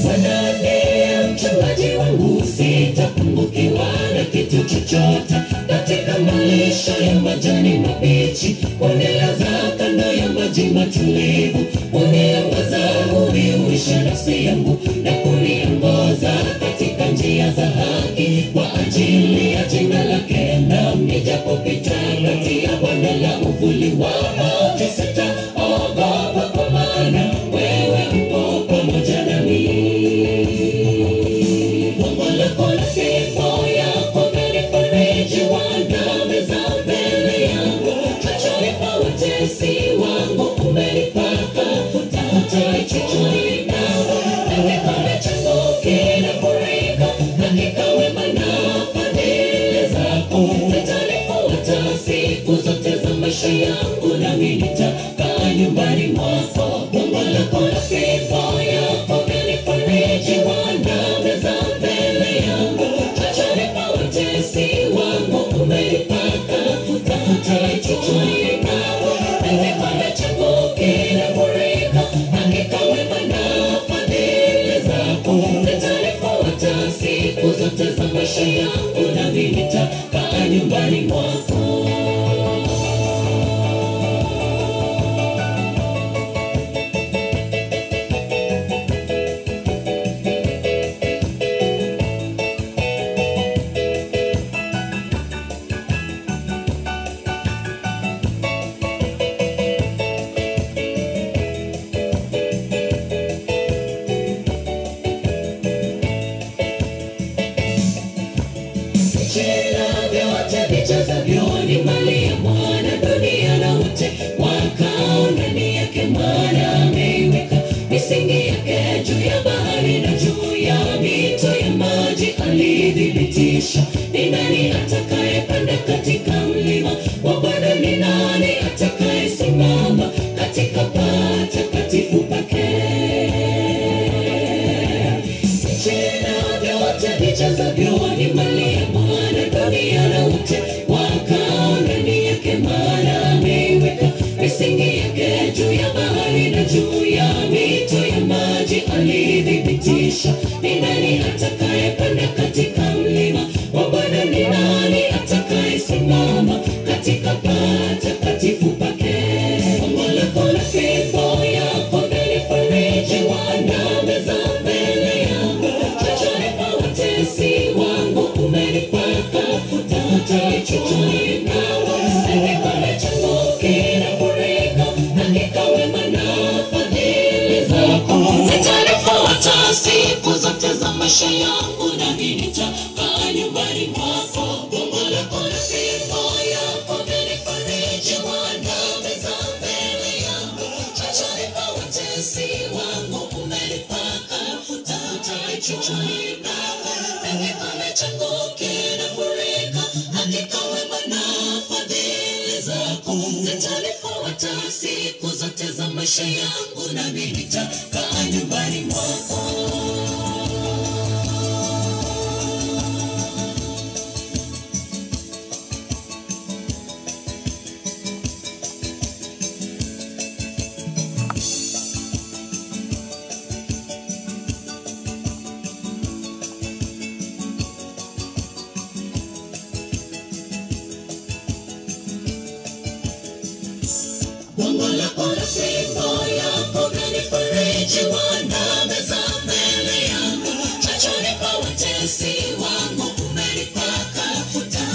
Bwana ndiye mchungaji wangu, sitapungukiwa na kitu chochote. Katika malisho ya majani mabichi, hunilaza kando ya maji matulivu, huniongoza huiuisha nafsi yangu na kuniongoza katika njia za haki kwa ajili ya jina lake. Naam, nijapopita kati ya bonde la uvuli wa mauti, sitaogopa, kwa maana wewe upo pamoja nami. Gongo lako na fimbo yako vinifariji, waangamiza mbele yangu. Machoni pa watesi wangu umenipaka mafuta kichwani mwangu, na kikombe changu kinafurika. Hakika wema na fadhili zako zitanifuata siku zote za maisha yangu, nami nitakaa nyumbani mwako. Gongo lako na fimbo yako vinifariji, waangamiza mbele yangu. Machoni pa watesi wangu umenipaka mafuta kichwani mwangu, na kikombe changu kinafurika. Hakika wema na fadhili zako zitanifuata siku zote za maisha yangu, nami nitakaa nyumbani mwako. Vichela vyote vichezavyo ni mali ya Bwana, dunia na wote wakao ndani yake. Maana ameiweka misingi yake juu ya bahari na juu ya mito ya maji alithibitisha. Ni nani atakayepanda katika mlima wa Bwana? Ni nani atakayesimama katika patakatifu pake? Tena vyote vichezavyo ni mali ya Bwana, dunia na wote wakao ndani yake. Maana ameiweka misingi yake juu ya bahari na juu ya mito ya kutisha. Ni nani atakayepanda katika mlima wa Bwana? Ni nani atakayesimama katika patakatifu pake? Gongo lako na fimbo yako vinifariji, Bwana, meza mbele yangu chochoni pa watesi wangu, umenipaka mafuta kichwani mwangu, na kikombe changu kinafurika. Hakika wema na fadhili zako zitanifuata siku zote za maisha yangu, nami nitakaa nyumbani mwako. Gongo lako na fimbo yako vinifariji, Bwana, meza mbele yangu chochoni pa watesi wangu, umenipaka mafuta kichwani mwangu, na kikombe changu kinafurika. Hakika wema na fadhili zako zitanifuata siku zote za maisha yangu, nami nitakaa nyumbani mwako. Gongo lako na fimbo yako vinifariji, Bwana, meza mbele yangu chochoni pa watesi wangu, umenipaka mafuta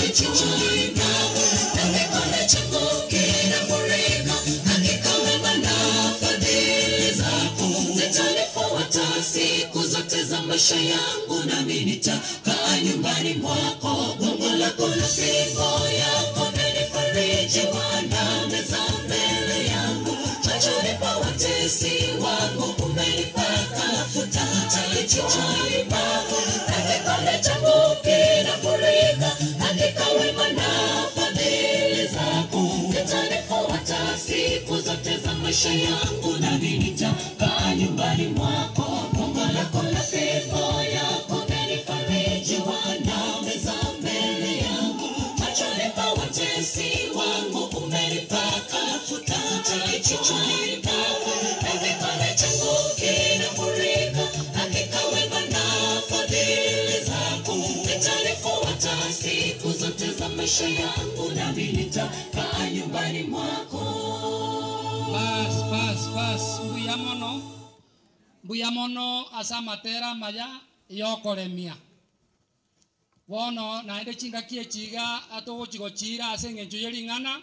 kichwani mwangu, na kikombe changu kinafurika. Hakika wema na fadhili zako zitanifuata siku zote za maisha yangu, nami nitakaa nyumbani mwako. Gongo lako na fimbo yako vinifariji, Bwana, meza mbele yangu chochoni pa watesi wangu, umenipaka mafuta kichwani mwangu, na kikombe changu kinafurika. Hakika wema na fadhili zako zitanifuata siku zote za maisha yangu, nami nitakaa nyumbani mwako. Gongo lako na fimbo yako vinifariji, Bwana, meza mbele yangu machoni pa watesi wangu, umenipaka mafuta kichwani mwangu, na kikombe changu kinafurika. Hakika wema na fadhili zako zitanifuata siku zote za maisha yangu, nami nitakaa nyumbani mwako. Bas, bas, bas, mbuya mono mbuya mono ase amatera amaya yokoremia bono naende chingaki echiga atogochigochira ase eng'encho ya ring'ana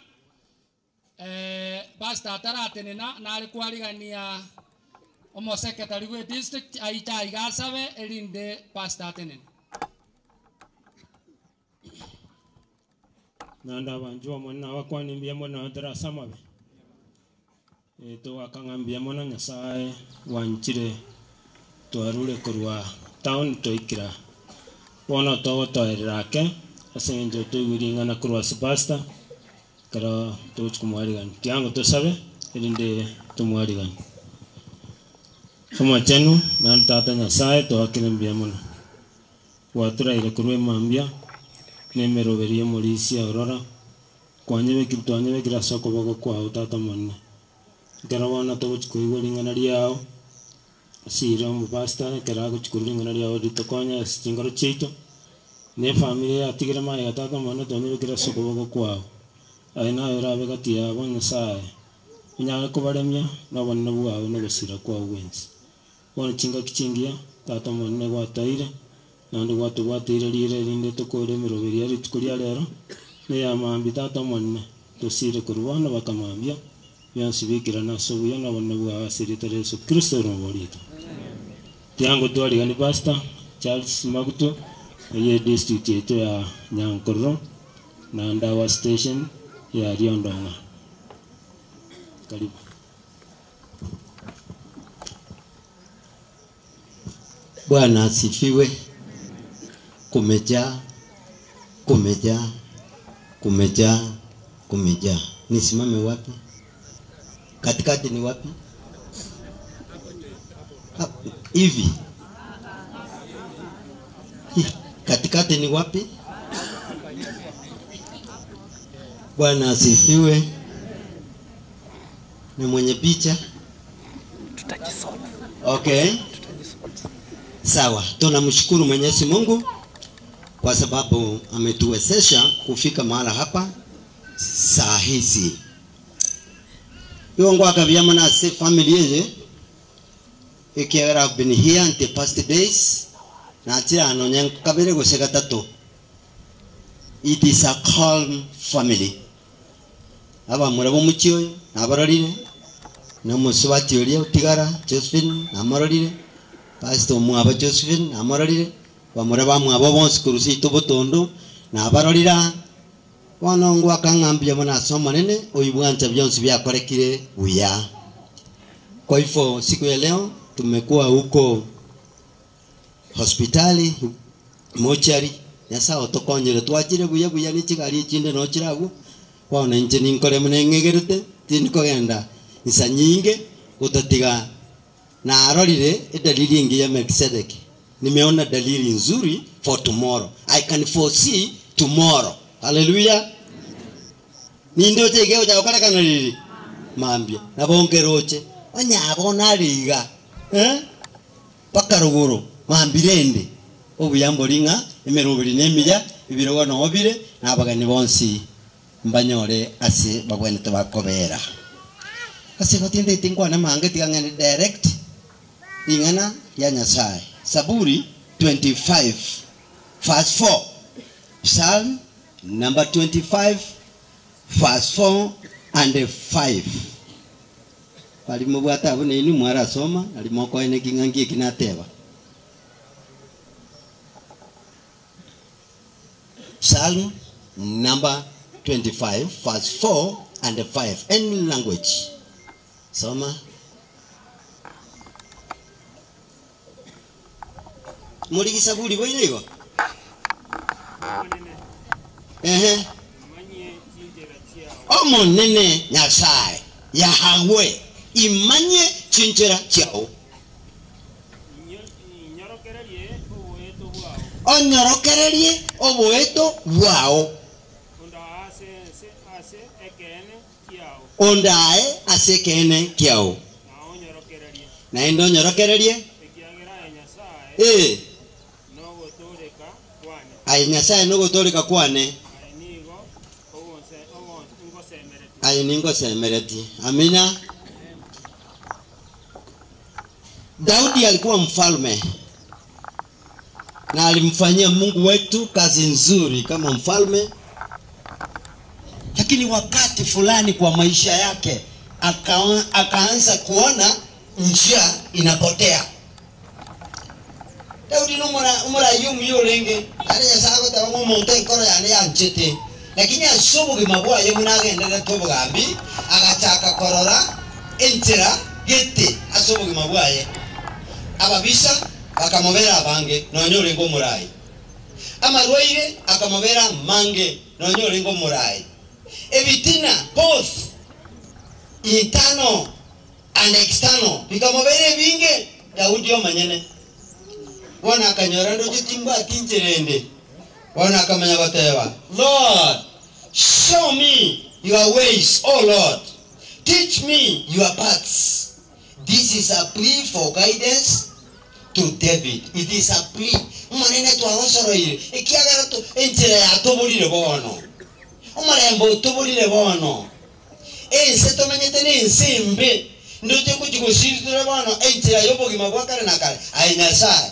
pastor ataratenena nare kwarigania omosekretary bwa district aite aiga asabe erinde pastor atenene. Nanda abanju bamwe nabakwana mbuya mono ntarase amabe. Togakang'a mbuya mono Nyasaye gwanchire twarure korwa town twaikira. Bono togotoerera ake ase eng'encho toigwe ring'ana korwa ase pastor ekero togochi komwarigania. Tiango tosabe erinde tomwariganie. Omochenu naende Tata Nyasaye toakire mbuya mono. Gwaturaire korwa emambia na emeroberi ya omorisia orora kwanyebekire twanyebekire ase okoboko kwao Tata Omonene. Ekero bono togochi koigwa ring'ana riao asire omopastor ekero agochi korwa ring'ana riao ritokonye ase chingoro chiaito na efamiri yatigire magega Tata Omonene twanyebekire ase okoboko kwao. Aye naye orabe gati yabo Nyasaye onyare kobaremia na obonene bwao na ogosira kwao bwensi. Bono chingaki chingiya Tata Omonene gwatoire naende gwatobwateire rire erinde tokore emeroberi ya rituko ria rero na eyamambia Tata Omonene tosire korwa bono bakamambia bionsi bikerane ase obuya na obonene bwao ase erieta ria Yeso Kristo orombo rito. Tiango twarigani Pastor Charles Maguto eye district yaito ya Nyankororo na Ndawa station ya Riondong'a. Karibu. Bwana asifiwe. Kumejaa, kumejaa, kumejaa, kumejaa. Nisimame wapi? Katikati ni wapi? Hivi. Katikati ni wapi? Bwana asifiwe. Ni mwenye picha? Okay. Sawa, tunamshukuru Mwenyezi Mungu kwa sababu ametuwezesha kufika mahala hapa saa hizi. Iwo ngwakabyamo nase family eye ekiagera I've been here in the past days nachira nonya kabere gose gatato. It is a calm family. Abamura bomuchi oyo nabarorire nomusubati oria otigara Josephine namororire Pastor omwabo Josephine namororire bamura bamwabo bonsi korwa seito botondo nabarorira bono ngwaka ng'a mbuya mono ase omonene oywo bwancha bionsi biakorekire buya. Kwa hivyo siku ya leo tumekuwa huko hospitali mochari Nyasaye otokonyire twachire buya buya ne chigari echinde nochire abwo bono inche ninkore buna eng'egerete tindikogenda nsa nyinge gotatiga narorire edalili engiya ya Melkisedeki. Nimeona dalili nzuri for tomorrow. I can foresee tomorrow. Hallelujah. Nindoche iga egocha gokorekana riri mambia nabo nkeroche onye bono are iga eh? Mpaka rogoro mambia rende obuya mbori ng'a emeroberi nemiya ebirogo noo bire na abageni bonsi mbanyore ase babwenerete bakobera. Ase igo tindeti nkwane mange tiga ng'ende direct ring'ana ria Nyasaye. Zaburi 25 verse 4. Psalm number 25 verse 4 and 5. Baria mobwate abwo nainwe mwarasoma nario mokoeneki ng'a nki eki nateba. Psalm number 25 verse 4 and 5. Any language. Soma. Morigi Zaburi boire igo? Ehe. Omonene Nyasaye Yahweh imanye chinchera chiao. Onyorokererie oboeto bwao. Ondae ase ekeene kiao. Naende onyorokererie. Ee. Aye Nyasae nogotooreka kwane. Aye ningosemeretie. Amina. Daudi alikuwa mfalme na alimfanyia Mungu wetu kazi nzuri kama mfalme, lakini wakati fulani kwa maisha yake akaanza kuona njia inapotea. Daudi nomorayi omuya orenge, nare Nyasaye agoteba ng'a omonto enkoro yane yanchete, lakini ase obogima bwaye buna agendererete obogambi, agachaka korora enchera gete ase obogima bwaye. Ababisa bakamobera abange, nonya orenge omoraai. Amarwaire akamobera amange, nonya orenge omoraai. Ebitina, both internal and external, bikamobera ebinge. Daudi omonyene bono akanyora ndoche timbwati inchera ende. Bono akamanya goteba, Lord, show me your ways, O Lord, teach me your paths. This is a plea for guidance to David. It is a plea. Omonene twagosoroire, ekiagera enchera yatoborire bono. Omorembe otoborire bono. Ense tomenyete nense embe. Ndoche gochia gosiritore bono enchera y'obogima bwa kare na kare. Aye Nyasae,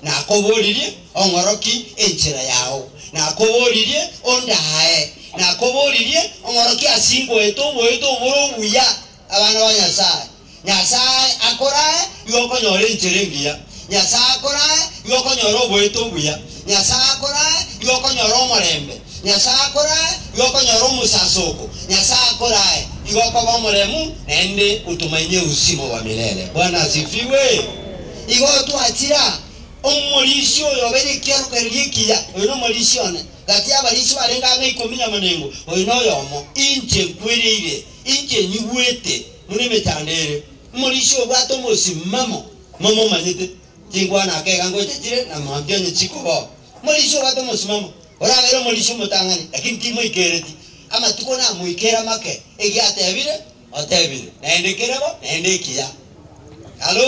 nakoboririe ong'orokie enchera yao. Nakoboririe ondae. Nakoboririe ong'orokie ase ingoete oboete obore obuya. Abana ba Nyasae. Nyasae akorae igo okonyora enchera engiya. Nyasae akorae igo okonyora oboete obuya. Nyasae akorae igo okonyora omorembe. Nyasae akorae igo okonyora omosasoko. Nyasae akorae igo okoba omoremu naende otomainie uzima bwa milele. Bwana asifiwe. Igo twachira omorisia oyo obeire ekiorokererio ekiya. Oyo nomorisia one. Gati y'abarisia barenge ang'e ikomi na manengo, oyo noyomo. Inche nkwereire, inche nyigwete buna emechando ere. Omorisia obwate omosimamo, momomanyete, chingwana akeiga ngocha chire na mambia onye chikobao. Omorisia obwate omosimamo, orabere omorisia omotang'ani, lakini timoikereti. Amatuko namoikere amake, egiatebire, otebire, naende kerebo, naende ekiya. Halo?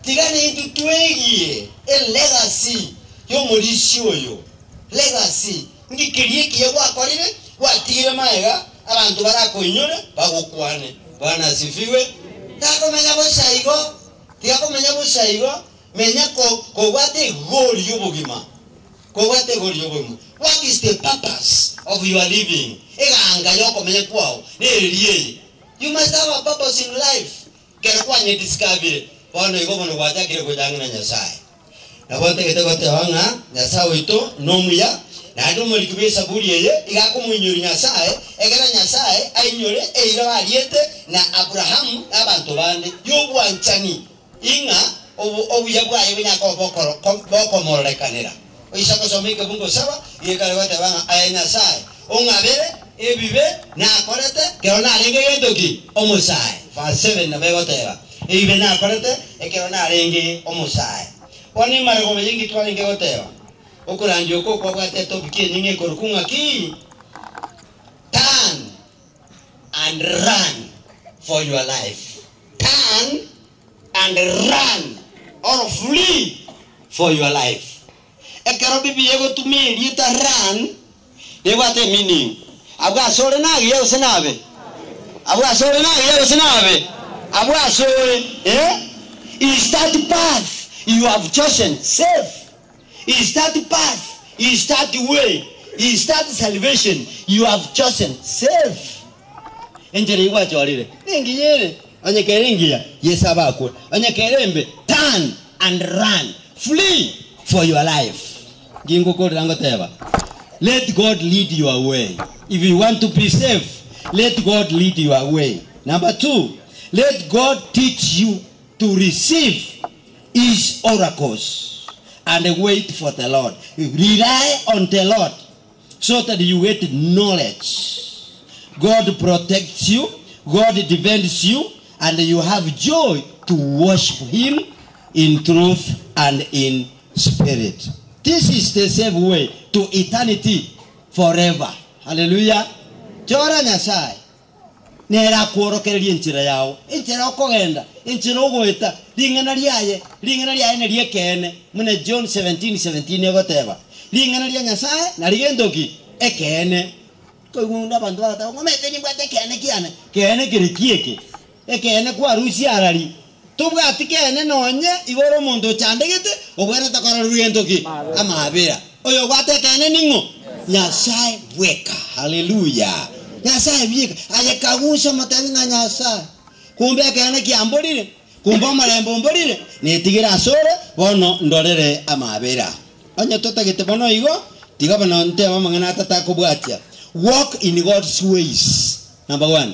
Tiga nintwe Intwegie elegacy y'omorisia oyo. Legacy, nki keria ekiya gwakorire, gwatigire magega, abanto barakoinyore, bagokwane. Bwana asifiwe. Takomenya bosa igo, tiga komenya bosa igo, menya ko kobwate egori y'obogima. Kobwate egori y'obogima. What is the purpose of your living? Eganga y'okomenya kwao nereri eye. You must have a purpose in life. Kero kwanyediscoveire, bono igo bono gwachakire gocha ang'e na Nyasae. Nabo ntagete goteba ng'a Nyasae oito nomuya, naende omoriki bw'Esaburi eye iga akomoinyoria Nyasae, ekero Nyasae ainyore eira bariete na Abrahamu na abanto bande y'obwanchani, ing'a obuya bwaye bonyare koba bokomororekanera. Oise gosoma ekebungo saba, gekare goteba ng'a aye Nyasae, ong'abere ebibe nakorete ekero narenge gento ki? Omosae. Verse 7 nabo egoteba, Ebibe nakorete ekero narenge omosae. Bono emarego eye inki twarenge goteba? Okorandia oko kwabwate etopic enyinge ekorokwa ng'a ki? Turn and run for your life. Turn and run or flee for your life. Ekero Biblia egotumia erieta run, nebwate emeaning. Abwo asore nagiya gose nabe? Abwo asore nagiya gose nabe? Abwo asore, eh? Is that path you have chosen safe? Is that path, is that way, is that salvation you have chosen safe? Enchera eyio gwachorire nengiya ere? Onye kere engiya, Yeso abakwe. Onye kere embe, turn and run, flee for your life. Ngingokorera ngoteba, let God lead your way. If you want to be safe, let God lead your way. Number two, let God teach you to receive His oracles and wait for the Lord. Rely on the Lord so that you get knowledge. God protects you, God defends you, and you have joy to worship Him in truth and in spirit. This is the safe way to eternity forever. Hallelujah. Chora Nyasaye. Nere akworokererie enchera yao, enchera okogenda, enchera ogoeta, ring'ana riaye, ring'ana riaye neri'ekeene, buna John 17:17 egoteba, Ring'ana ria Nyasae nari gento ki? Ekeene. Nkoigwa onde abanto bagoteba, Ng'omete nimbwate ekeene kiane. Keene kere ki eke? Ekeene kwarusia arari? Tobwati keene nonye igo ore omonto ochandegete, obwenerete kororerwa gento ki? Amaabera. Oyobwate ekeene ning'o? Nyasae bweka. Haleluya! Nyasae bweka. Aye kagusa omotebi ng'a Nyasae, kumbe ekeene kiamborire, kumbe omorembe omborire, netigere asore, bono ndorere amaabera. Onye totagete bono igo, tiga bono ntebe amang'ana atatakobwatia. Walk in God's ways. Number one.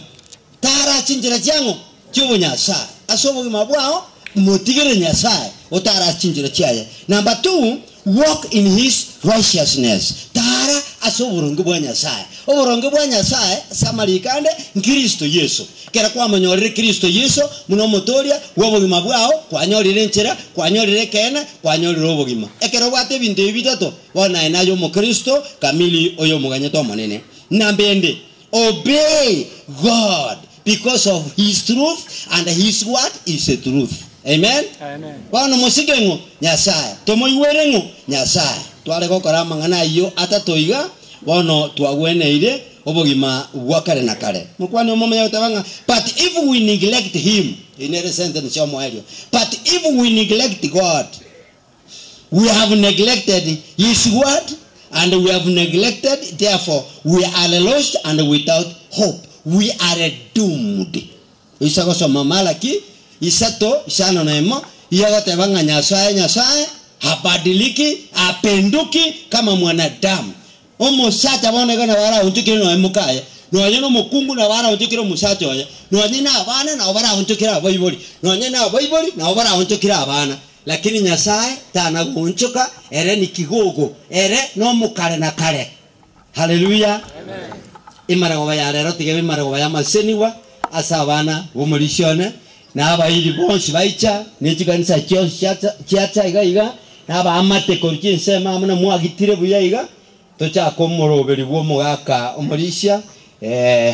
Tara chinchera chiang'o chi'obonyasae ase obogima bwao, motigere Nyasae otare ase chinchera chiaye. Number two, walk in his righteousness, tara ase oboronge bwa Nyasae. Oboronge bwa Nyasae ase amariko ande nkristo Yeso. Ekero kwamonyorire Kristo Yeso buna omotoria bw'obogima bwao, kwanyorire enchera, kwanyorire ekeene, kwanyorire obogima. Ekero obwate ebinto ebi bitato, bono aye naye omokristo kamili oyomoganyete Omonene. Namba ende, Obey God because of his truth and his word is the truth. Amen. Bono mosike ng'o? Nyasae. Tomoigwere ng'o? Nyasae. Tware gokora amang'ana ayio atato iga, bono twagweneire obogima bwa kare na kare. Mokwane omomanya goteba ng'a but if we neglect him, eyio nere sentence y'omoerio, but if we neglect God, We have neglected his word and we have neglected therefore we are lost and without hope we are doomed. Oisa gosoma Malaki isato isano na emo iga agoteba ng'a Nyasae Nyasae habadiliki hapenduki kama mwanadamu. Omosacha bono iga nabo araonchokere nonya mokaye, nonya nomokungu nabo araonchokere omosacha oye, nonya na abana nabo baraonchokere abaibori, nonya na abaibori nabo baraonchokere abana. Lakini Nyasae tana goonchoka, ere nikigogo, ere nomokare na kare. Haleluya! Emarogoba ya rero tiga ebe emarogoba y'amasenigwa ase abana b'omorisia one, na abairi bonsi baicha, ne chikanisa chionsi chiacha chiacha iga iga, na abaamate korwa chinsemo amo na mwagitire buya iga, Tochake omoroberi bw'omogaka omorisia,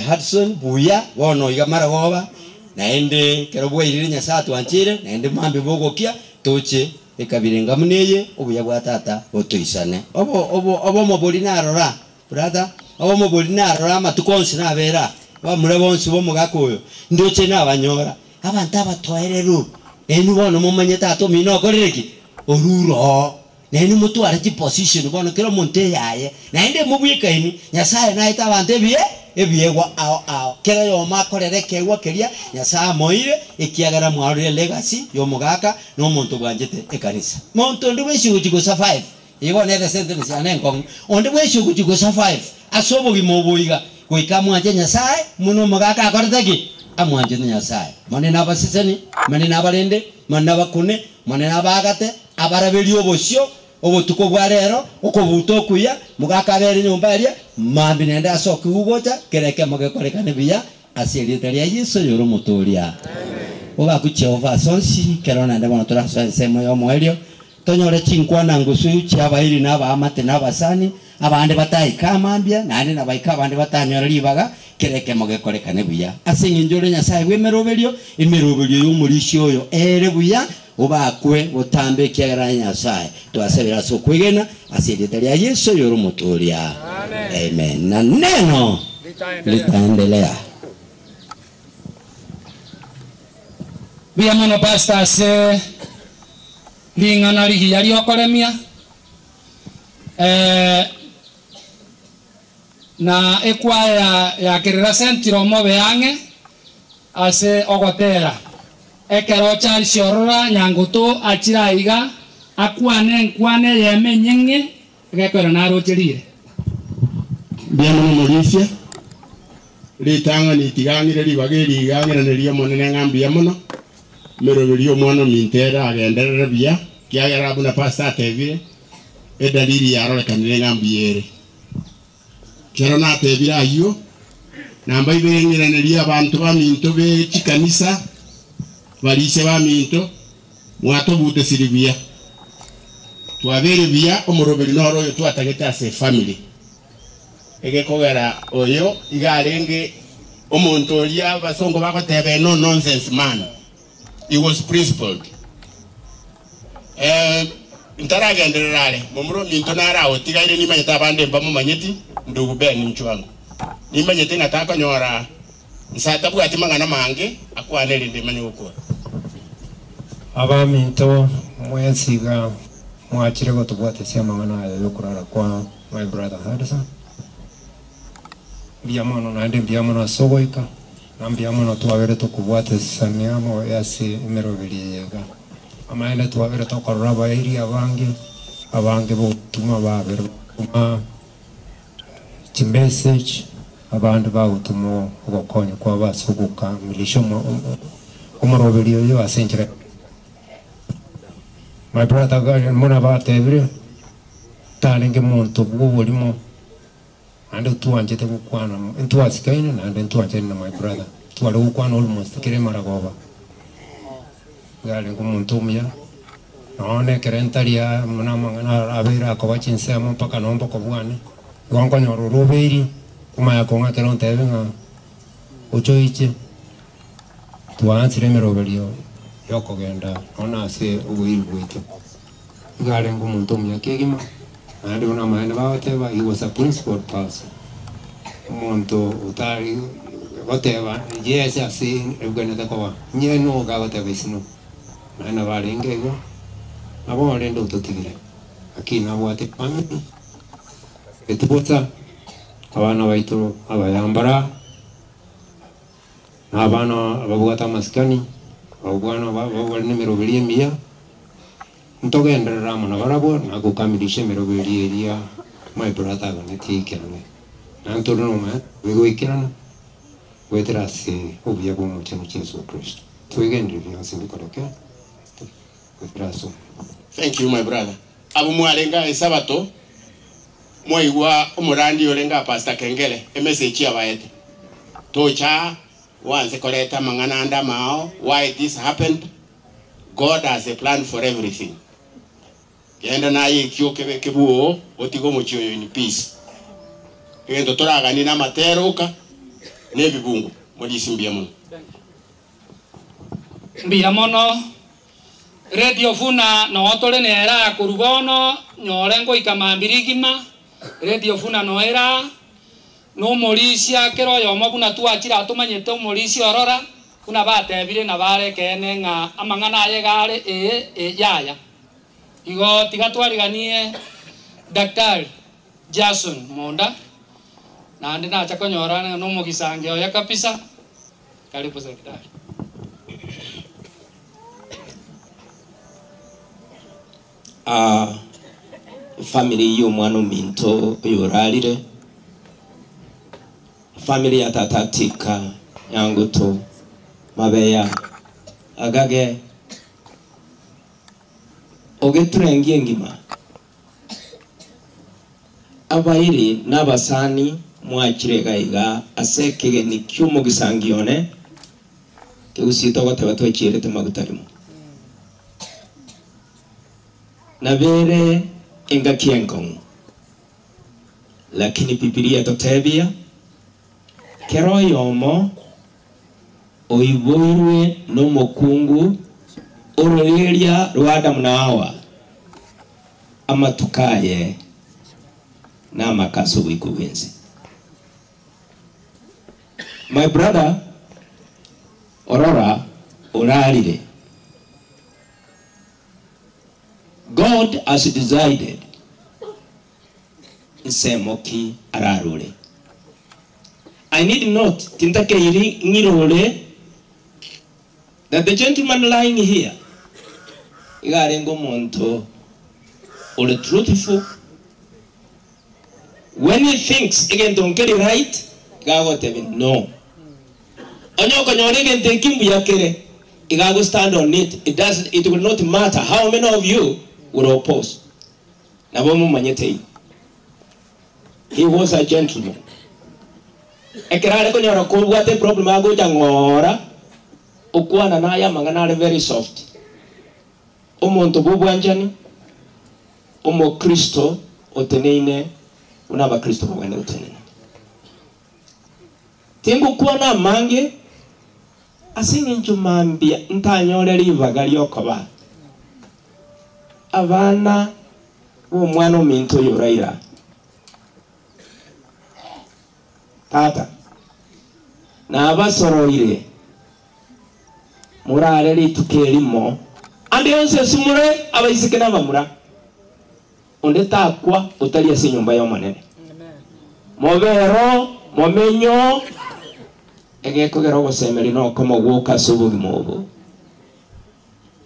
Hudson, buya bono iga marogoba, naende ekero bwairire Nyasae atwancheire, naende mambia bogokia. Toche ekabira enga buna eye, obuya bwa tata botoisane. Obo, obo, obomobori narora, brother, obomobori narora amatuko onsi nabere aa, abamura bonsi b'omogaka oyo, ndoche nabanyora, abanto abatoereru, nainwe bono momanye tata omino okorire ki? Orure oo. Nainwe motware chiposition bono kera omonto eyaye, naende mobwekaini, Nyasaye naete abanto ebiee ebiegwa ao ao, kera oyomo akorere ekeegwa keria Nyasaye amoeire, ekiagera mwarorire legacy y'omogaka na omonto bwanchete ekanisa. Monto onde bwensi ogochia go survive, eye bono nere sentence yane enkong'u, onde bwensi ogochia go survive ase obogima obo iga, goika amwanche Nyasaye buna omogaka akorete ki? Amwanchete Nyasaye. Monene abaseseni, monene abarende, monene abakune, monene abaagate, Abaraberie obosio obotuko bwa rero, okobuta okuya, mogakabera enyomba eria, mambia naende ase okigwa gocha, kera ekemo gekorekane buya ase erieta ria Yeso oyore Omotooria. Obakwe Jehova ase onsi, ekero naende bono torasoe ensemo y'omoerio, tonyore chinkwana ngusu chi'abairi na abaamate na abasani, abande bataika mambia, naende nabaika abande batanyora ribaga, kera ekemo gekorekane buya. Ase engencho ore Nyasae bw'emeroberio, emeroberio y'omorisia oyo ere buya, Obakwe botambe ekiagera aye Nyasae twasabire ase okwegena ase erieta ria Yeso oyore Omotooria. Amen. Na neno litaendelea. Mbuya mono pastor ase ring'ana rigiya riokoremia eh, na ekwaya ya Kerera Central mobe ang'e ase ogotera. Ekero Charles Orora Nyangoto achire aiga akwane enkwana eyemo enyeng'e egekoera naroche rire. Mbuya mono omorisia, ritang'ani tigang'ire ribaga eri iga ng'iranerie Omonene ng'a mbuya mono, emeroberio y'omwana ominto ere agenderere buya, ekiagera buna pastor atebire, edalili yarorekanire ng'a mbuya ere. Ekero natebire ayio, nambaibere ng'iranerie abanto baminto be chikanisa, barisia baminto, mwatobutesiri buya. Twabeire buya, omoroberi noro oyo twatagete ase efamiri. Egekogera oyo iga arenge omonto oria abasongo bagoteba a no nonsense man. He was principled. Eh, ntaragenderera are, momura ominto nare aotigaire nimanyete abande mbamomanyeti, ndugu Ben Nchwango. Nimanyete ng'a takonyora nsa atabwati mang'ana mange akwane erinde manye gokora. Abaminto mwensi iga mwachire gotobwatesia amang'ana aya y'okorara kwa my brother Hudson. Mbuya mono naende mbuya mono ase ogoika, na mbuya mono twabere tokobwatesania amo ase emeroberi eye iga. Amaene twabere tokorora abaeiri abange, abange bogotuma babere bagotuma chimessage, abande bagotuma ogokonya kwabo ase ogokamilisha omoroberi oyo ase enchera. My brother buna batebire, tarenge monto bw'oborimo. Naende twanchete gokwana, ntwasikaine naende ntwanchaine na my brother. Tware gokwana almost kera emaragoba. Iga arenge omonto omuya, nonya ekero ntari aa buna amang'ana abeire akoba chinsemo mpaka nonya mboko bwane, igo nkonyora orobeirie, omanye kong'a ekero ontebie ng'a oche oiche, twaansire emeroberio yokogenda nonya ase oboiri bwaito. Iga arenge omonto omuya kegima, naende buna amaene bagoteba, he was a principled person, omonto otari goteba yes ase ebwenerete koba, inye no gagoteba is no. Naende nabo arenge igo, nabo rende ototigire, lakini nabwate efamiri, asireti bosa, abana baito abayambara. Na abana ababwate amasikani, abwo bwana bare nemeroberi emiya, ntogenderere amo nabarabwo na gokamilisha emeroberi eria my brother aganetie eikerane. Na ntore nomoyo goikerana goetera ase obuya bw'Omochenu Jesu Kristo. Twegenire bionsi mbikoreke goetera ase omoyo. Thank you my brother. Abwo mwarenge aa esabato mwaigwa omorandi orenge aa Pastor Kengere emessage abaete. Tocha aa oanse koreta amang'ana ande amaao why this happened, God has a plan for everything. Genda naye ekio kebe kebwoo otige omochie oyo in peace. Egento toraganie namatera oka na ebibungo. Morisi mbuya mono. Mbuya mono. Radio Funa noo tore nere aa korwa bono, nyore ngoika mambia rigima, Radio Funa noo ere aa, na omorisia kera oyomo buna twachire aa tomanyete omorisia orora, buna batebire nabo are ekeene ng'a amang'ana aye iga are ee, ee, yaya. Igo tiga twariganie Daktari Jason Monda, naende nacha konyora ng'a nomogisangi oye kabisa. Karibu Daktari. Ah, efamiri ya omwana ominto oyorarire, efamiri ya tata Tika, Nyanguto, Mabeya, Agage, ogeturengia engima, abairi na abasani mwachire iga iga ase ekegeni ki'omogisangio one, kegusii togoteba twechierete maguta rimo. Nabere engaki enkong'u, lakini Bibilia etotebia, Kera oyomo oiboirwe nomokungu ororeria rwa Adamu na Hawa, amatuko aye namake ase oboiko bw'ense. My brother, orora orarire. God has decided nsemo ki ararore. I need not, tintakeiri ng'irore that the gentleman lying here iga arenge omonto ore truthful, when he thinks egento nkeri right, iga agotebia no. Onye okonyora egento eki mbuya kere, iga ago stand on it, it does, it will not matter how many of you will oppose. Nabo momanyete igo. He was a gentleman. Ekero are konyora kobwate eproblem agocha ng'ora, okwana naye amang'ana are very soft. Omonto bw'obwanchani, omokristo oteneine buna abakristo bagwenerete gotenena. Tingokwana amange ase engencho mambia ntanyore ribaga ri'okoba abana b'omwana ominto oyo Raila. Tata, nabasoroire morare rituko erimo, ande onsi ase more abaiseke na abamura, onde takwa otari ase enyomba y'Omonene. Mobero, momenyo, egekogera ogosemeria nokomo gwoka ase obogima obo.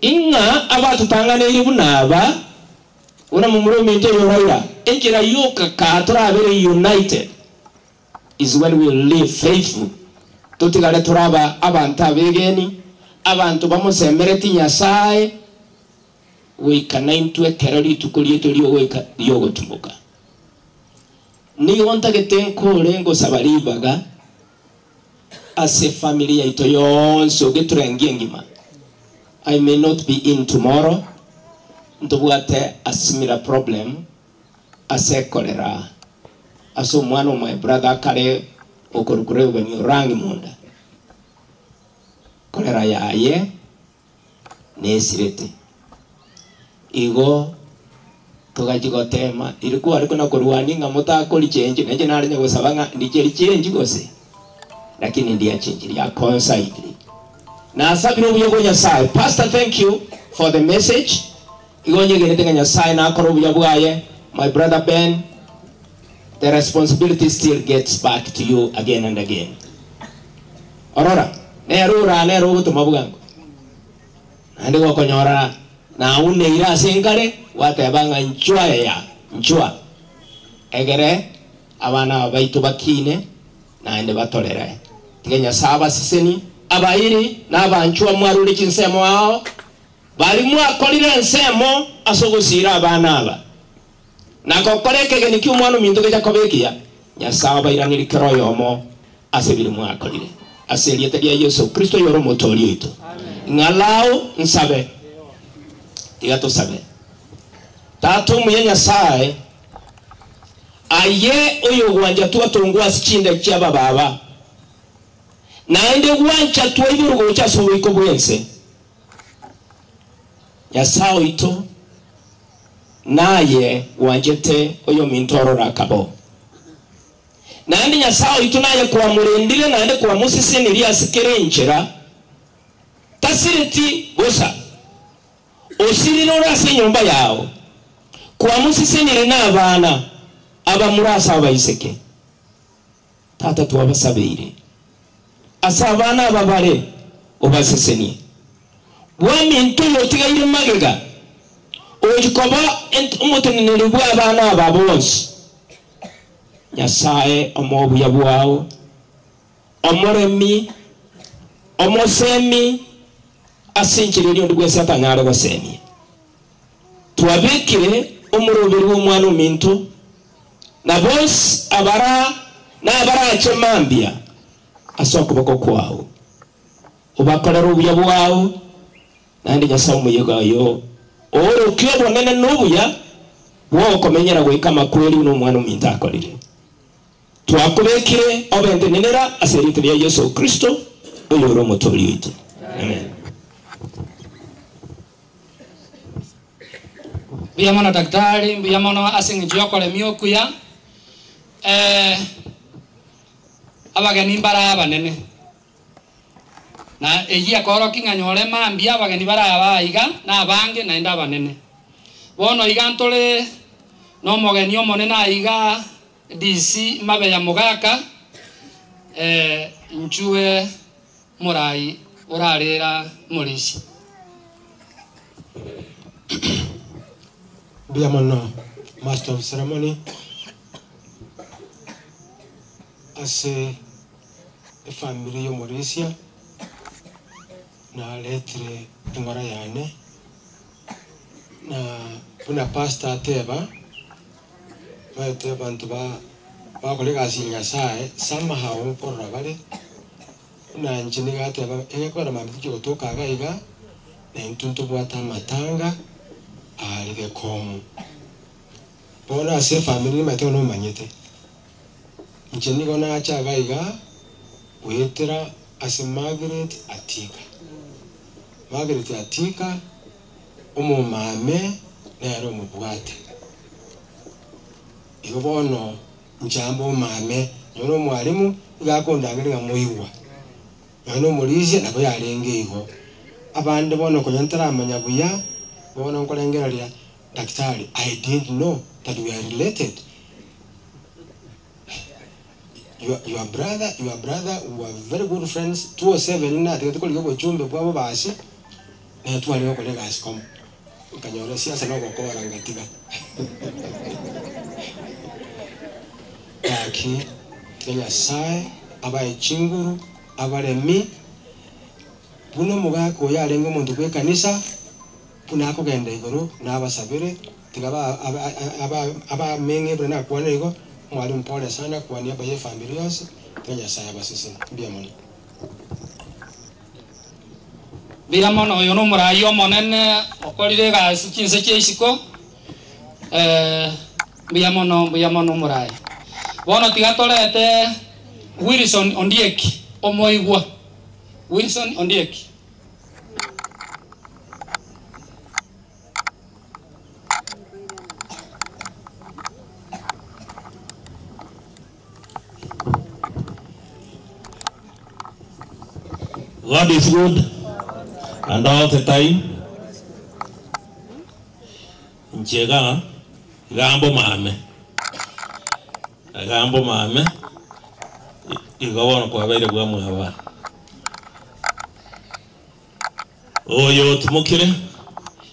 Ing'a abatotang'aneirie buna aba, buna momura ominto oyo Raila, enchera yoka kaa torabere united is when we live faithful, totigare toraba abanto abegeni, abanto bamosemeretie Nyasae, goika naintwe ekero rituko riaito riogoika riogotumoka. Nigo ntagete nkore ngosaba ribaga ase efamiri yaito yonsi ogeturengia engima. I may not be in tomorrow, ntobwate a similar problem ase ekorera ase omwana o my brother kare okorokwa Reuben Orangi Munda. Korera yaye nesirete. Igo togachia goteema, riria kware kona korwania ng'a motakori chenchi, na inche nare gosaba ng'a ndicheri chenchi gose, lakini ndiachenchirie akonsaidire. Nasabire obuya bwa Nyasaye. Pastor thank you for the message. Igo nyegenete ng'a Nyasaye nakore obuya bwaye. My brother Ben, the responsibility still gets back to you again and again. Orora, nere oraa nere ogotoma bwango. Naende gokonyora nauneire ase enkare, gwateba ng'a nchwa eya, nchwa, egere abana aba baito bakine, naende batorere. Tiga Nyasae abasesenie, abairi na abanchwa mwarure chinsemo ao, baria mwakorire ensemo ase ogosiira abana aba, na gokora ekegeni ki'omwana-o-minto gecha koba ekiya, Nyasae abairanerie kera oyomo ase biria mwakorire. Ase erieta ria Yeso Kristo oyore Omotooria oito. Ng'a lao nsabe. Tiga tosabe. Tata omuya Nyasae, aye oyogwancha twatongwa ase chinda chi'abababa, naende gwancha twaiborwe gocha ase oboiko bw'ense. Nyasae oito, naye gwanchete oyominto orore akabao. Naende Nyasae oito naye kwamorendire naende kwamosesenirie ase kera enchera, tasireti bosa. Osirire ore ase enyomba yao, kwamosesenirie nabana abamura ase abaiseke. Tata twabasabeire ase abana aba bare, obasesenie. Bw'eminto oyotigaire magega, ochi koba omoteneneri bw'abana aba bonsi. Nyasae omoe obuya bwao, omoremi, omosemi, ase enchera eria onde bwensi atanyare gosemia. Twabekire omoroberi bw'omwana ominto, na bonsi abara nabarache mambia ase okoboko kwao, obakorere obuya bwao, naende Nyasae omoyega oyo oorokie obonene na obuya bw'ogokomenyera goika amakweri buna omwana ominto akorire. Twakobekire obe ntenenera ase erieta ria Yeso Kristo, oyore Omotoori oito. Amen. Mbuya mono daktari, mbuya mono ase eng'encho y'okoremia okuya. Eh, abageni mbare abanene. Na eyio ekorokia ng'a nyore mambia abageni bare aba aiga na abange naende abanene. Bono iga ntore nomogeni omonene aiga DC Mabeya Mogaka, eh, inchuwe morai orarera morisia. Mbuya mono Master of Ceremony ase efamiri y'omorisia naretire eng'ora yane na buna pastor ateba omanyete abanto ba bagokora egasi ya Nyasaye somehow nkorora bare buna inche nigo ateba egekogera mambia tochia gotoka iga iga na intwe ntobwate amatanga are gekomu. Bono ase efamiri nimanyete buna omanyete. Inche nigo nacha iga iga goetera ase Margaret Atika. Margaret Atika omomame nere omobwate. Igo bono inche amba omame, nonye na omwalimu iga akondangeria ng'a moigwa, nonye na omorisia nabo yarenge igo. Abande bono konya ntaramanya buya, bono nkorengereria Daktari, I didn't know that we are related. Your, your brother, your brother we were very good friends 207 natigete korigia obochumbe bwabo basi naye tware gokora egasi komo nkanyora esiasa na ogokora ngatiga gaki tiga Nyasaye abae chinguru abaremi buna omogaka oyo arenge omonto bwe ekanisa Buna akogenda igoro nabasabere, tiga abameng'e buna nakwanire igo, Mwalimu pole sana kwa niaba ye family yonsi, tiga Nyasaye abasesenie. Mbuya mono. Mbuya mono, oyo nomoraia omonene okorire egasi chinse chia isiko, mbuya mono, mbuya mono omoraia. Bono tiga torete Wilson Ondieki omoigwa, Wilson Ondieki. God is good and all the time. Inche iga iga mbomame, iga mbomame, igo bono kwabeire bwamwaba. Oyo otimokire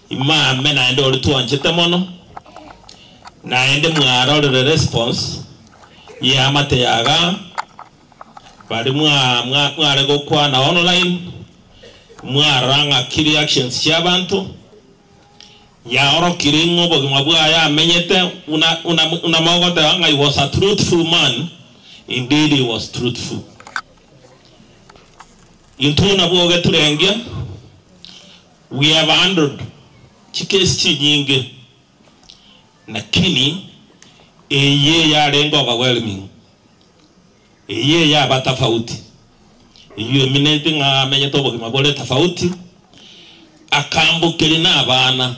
imame naende oria twanchete mono, naende mwarorire response y'amate yaga baria mwa mwa mware gokwana online, mwarora ng'aki reactions chi'abanto, yaorokire ng'a obogima bwaye amenyete buna buna buna mogoteba ng'a he was a truthful man, indeed he was truthful. Intwe nabwo geturengia, we have handled chikesi chinyinge, lakini eye yarenge overwhelming, eye yaba tofauti, eywo emineti ng'a amenyete obogima bore tofauti. Akambokeri na abana.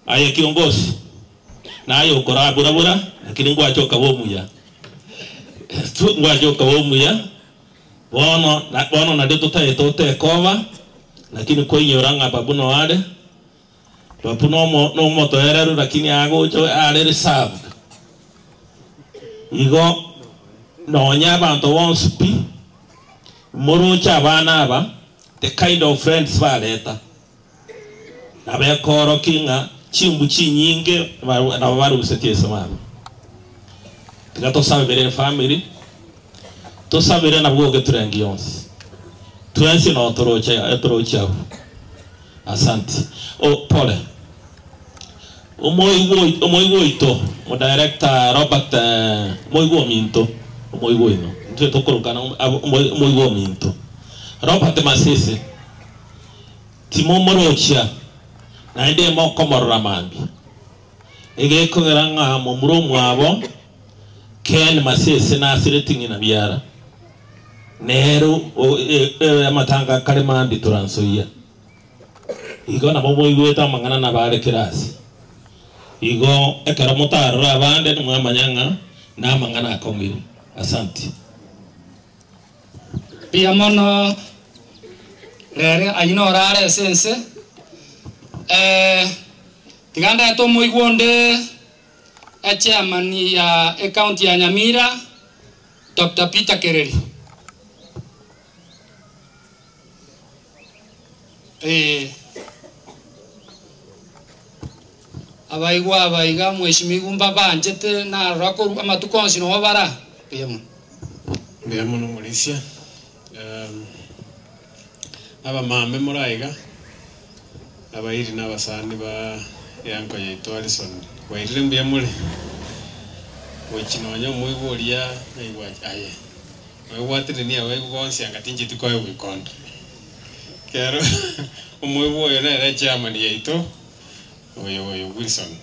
Aye kiongozi, naye okorabura-bura, lakini ngwache okaba omuya. Ngwache okaba omuya, bono bono nario totaete otekoba, lakini kwainyora ng'a babu noare, babu nomo nomotoereru lakini agocha are reserved. Igo nonya abanto bonsi pi, moroche abana aba, the kind of friends bareta. Nabo ekoorokia ng'a chimbu chinyinge nabo barusetie ase mambia. Tiga tosabere efamiri, tosabere nabwo egeturengi yonsi. Twensi noo toroche toroche abwo. Asanti. Oh, pole. Omoigwa omoigwa oito, omodirector Robert omoigwa ominto, omoigwa oino, intwe tokorokana omoigwa ominto. Robert Masese. Timomorochia, naende mokomorora mambia. Egekogera ng'a momura omwabo Ken Masese nasireti ng'ina biara, nere amatanga akare mambia toransoyia. Igo nabo moigwete amang'ana nabare kerasi. Igo ekero motarora abande nimwamanya ng'a namang'ana akong'ire. Asanti. Mbuya mono rere ayio norare ase ense. Tiga ndete omoigwa onde echairman ya ecounty ya Nyamira Doctor Peter Kereri. Abaigwa aba iga mweshimiwa mbabanchete narora korwa amatuko onsi nobo bara. Mbuya mono. Mbuya mono Morisia. Abamame more aiga, abairi na abasani ba eanko yaito Alison, bwairire mbuya more? Gochi nonya omoigwa oria naigwa aye. Oebwatire niabaigwa bonsi anga tincheti koegwa ikondo. Ekero omoigwa oyo nere echairman yaito, oyo oyo Wilson,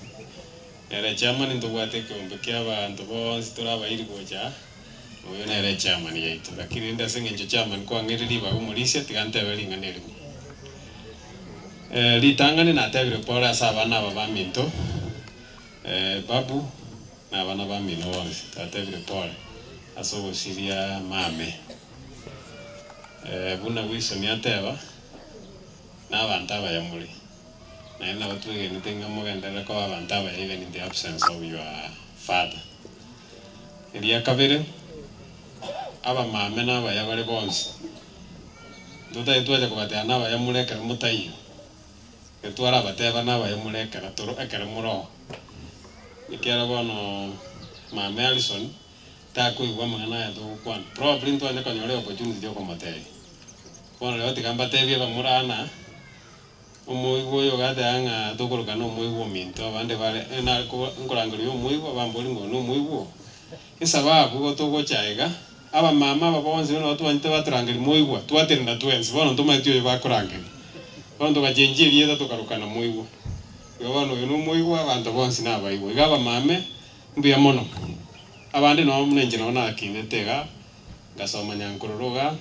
nere echairman ntobwate ekeombe kia abanto bonsi tore abairi gocha aa, oyo nere echairman yaito. Lakini rende ase eng'encho chairman kwang'eire ribaga omorisia, tiga ntebe ring'ana erimo. Ritang'ani natebire pore ase abana aba baminto, Babu, Na abana bamino bonsi twatebire pole ase ogosiria mame. Buna Wilson ateba, na abanto abaya more, naende nabo twegenete ng'a mogenderere koba abanto abaya even in the absence of your father. Eria kabere, abamame na abaya bare bonsi, ntotagete twacha kobateba nabaya more ekero motaiyo, ekero twarabateba nabaya more ekero toro ekero more oo. Ekiagera bono mama Alison takoigwa amang'ana aya togokwana, probably ntwanye konyora eopportunity yokomotebia. Bono rero tiga mbatebie bamura ng'a omoigwa oyo ogateba ng'a tokorokana omoigwa ominto abande bare nare ko nkorangeria omoigwa bamborie ng'a oyo nomoigwa oo. Esababu igo togocha iga, abamama aba bonsi buna batwanchete batorangeria moigwa, twatenena twensi, bono ntomaeti oyo bakorangeria. Bono togachenchia erieta tokarokana moigwa. Igo bono oyo nomoigwa, abanto bonsi nabaigwa. Iga abamame, mbuya mono. Abande noo buna inche nabo nakinete iga, ngasoma nyankororo iga,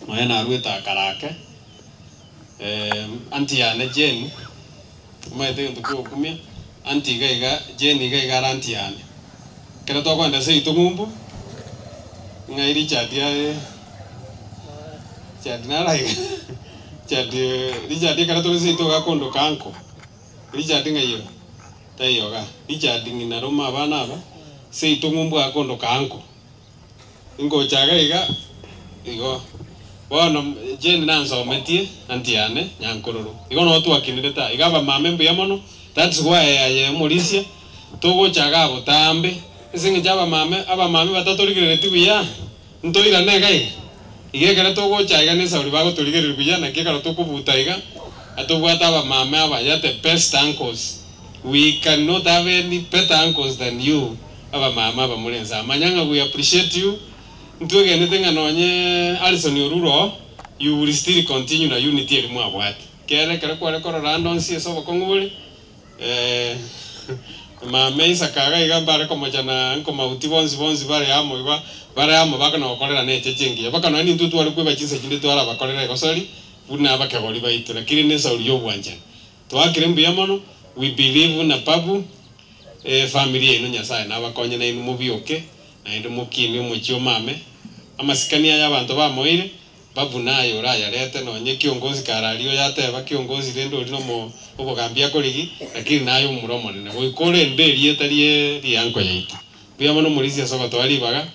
nonya naruete akarake, aunty yane Jane, omanyete egento kia ogokumia, aunty iga iga, Jane iga iga are aunty yane. Ekero tokogenda seito ng'umbu, ng'ai Richard aye, Richard naro aiga, Richard, Richard ekero tore seito iga akondoka uncle, Richard ng'ai oyo? Taiyo igaa, Richard ng'ina rome abana aba, seito ng'umbu akondoka uncle. Ingocha iga iga, igo. Bono Jane nansometie, aunty yane, nyankororo. Igo noo twakinire ta. Iga abamama mbuya mono, that's why aye omorisia, togocha igaa botambe, ase eng'encho abamame, abamame batatorigerereti buya, ntoirane iga iga. Iga ekero togocha iga na esauri bagotorigereria buya, naki ekero tokobuta iga, atobwate abamame abaya, the best uncles. We cannot have any better uncles than you. Abamama abamura ense aa, manya ng'a we appreciate you, ntwegenete ng'a nonye Alison orure oo, you will still continue na unity eria mwabwate. Ekiagera ekero kware korora ande onsi ase obokong'u bore, mama Isaka iga iga mbare komocha na uncle Mauti bonsi bonsi bare amo iga, bare amo bakona gokorerana echeche engiya. Mpaka nonye nintwe tware kweba chinsa chinde twarabakorera egosori. Buna abakegori baito, lakini nesauri y'obwanchani. Toakire mbuya mono, we believe buna Babu, efamiri yaino Nyasaye nabakonye nainwe mobioke, naende mokinie omochie omame. Amasikani aya abanto bamoeire, Babu naye orayarete nonye kiongozi kare aria oyateba kiongozi rende oria nomo obogambi akorigi, lakini naye omomura omonene. Goika orende erieta rie rianko yaito. Mbuya mono Omorisia ase ogotoa ribaga,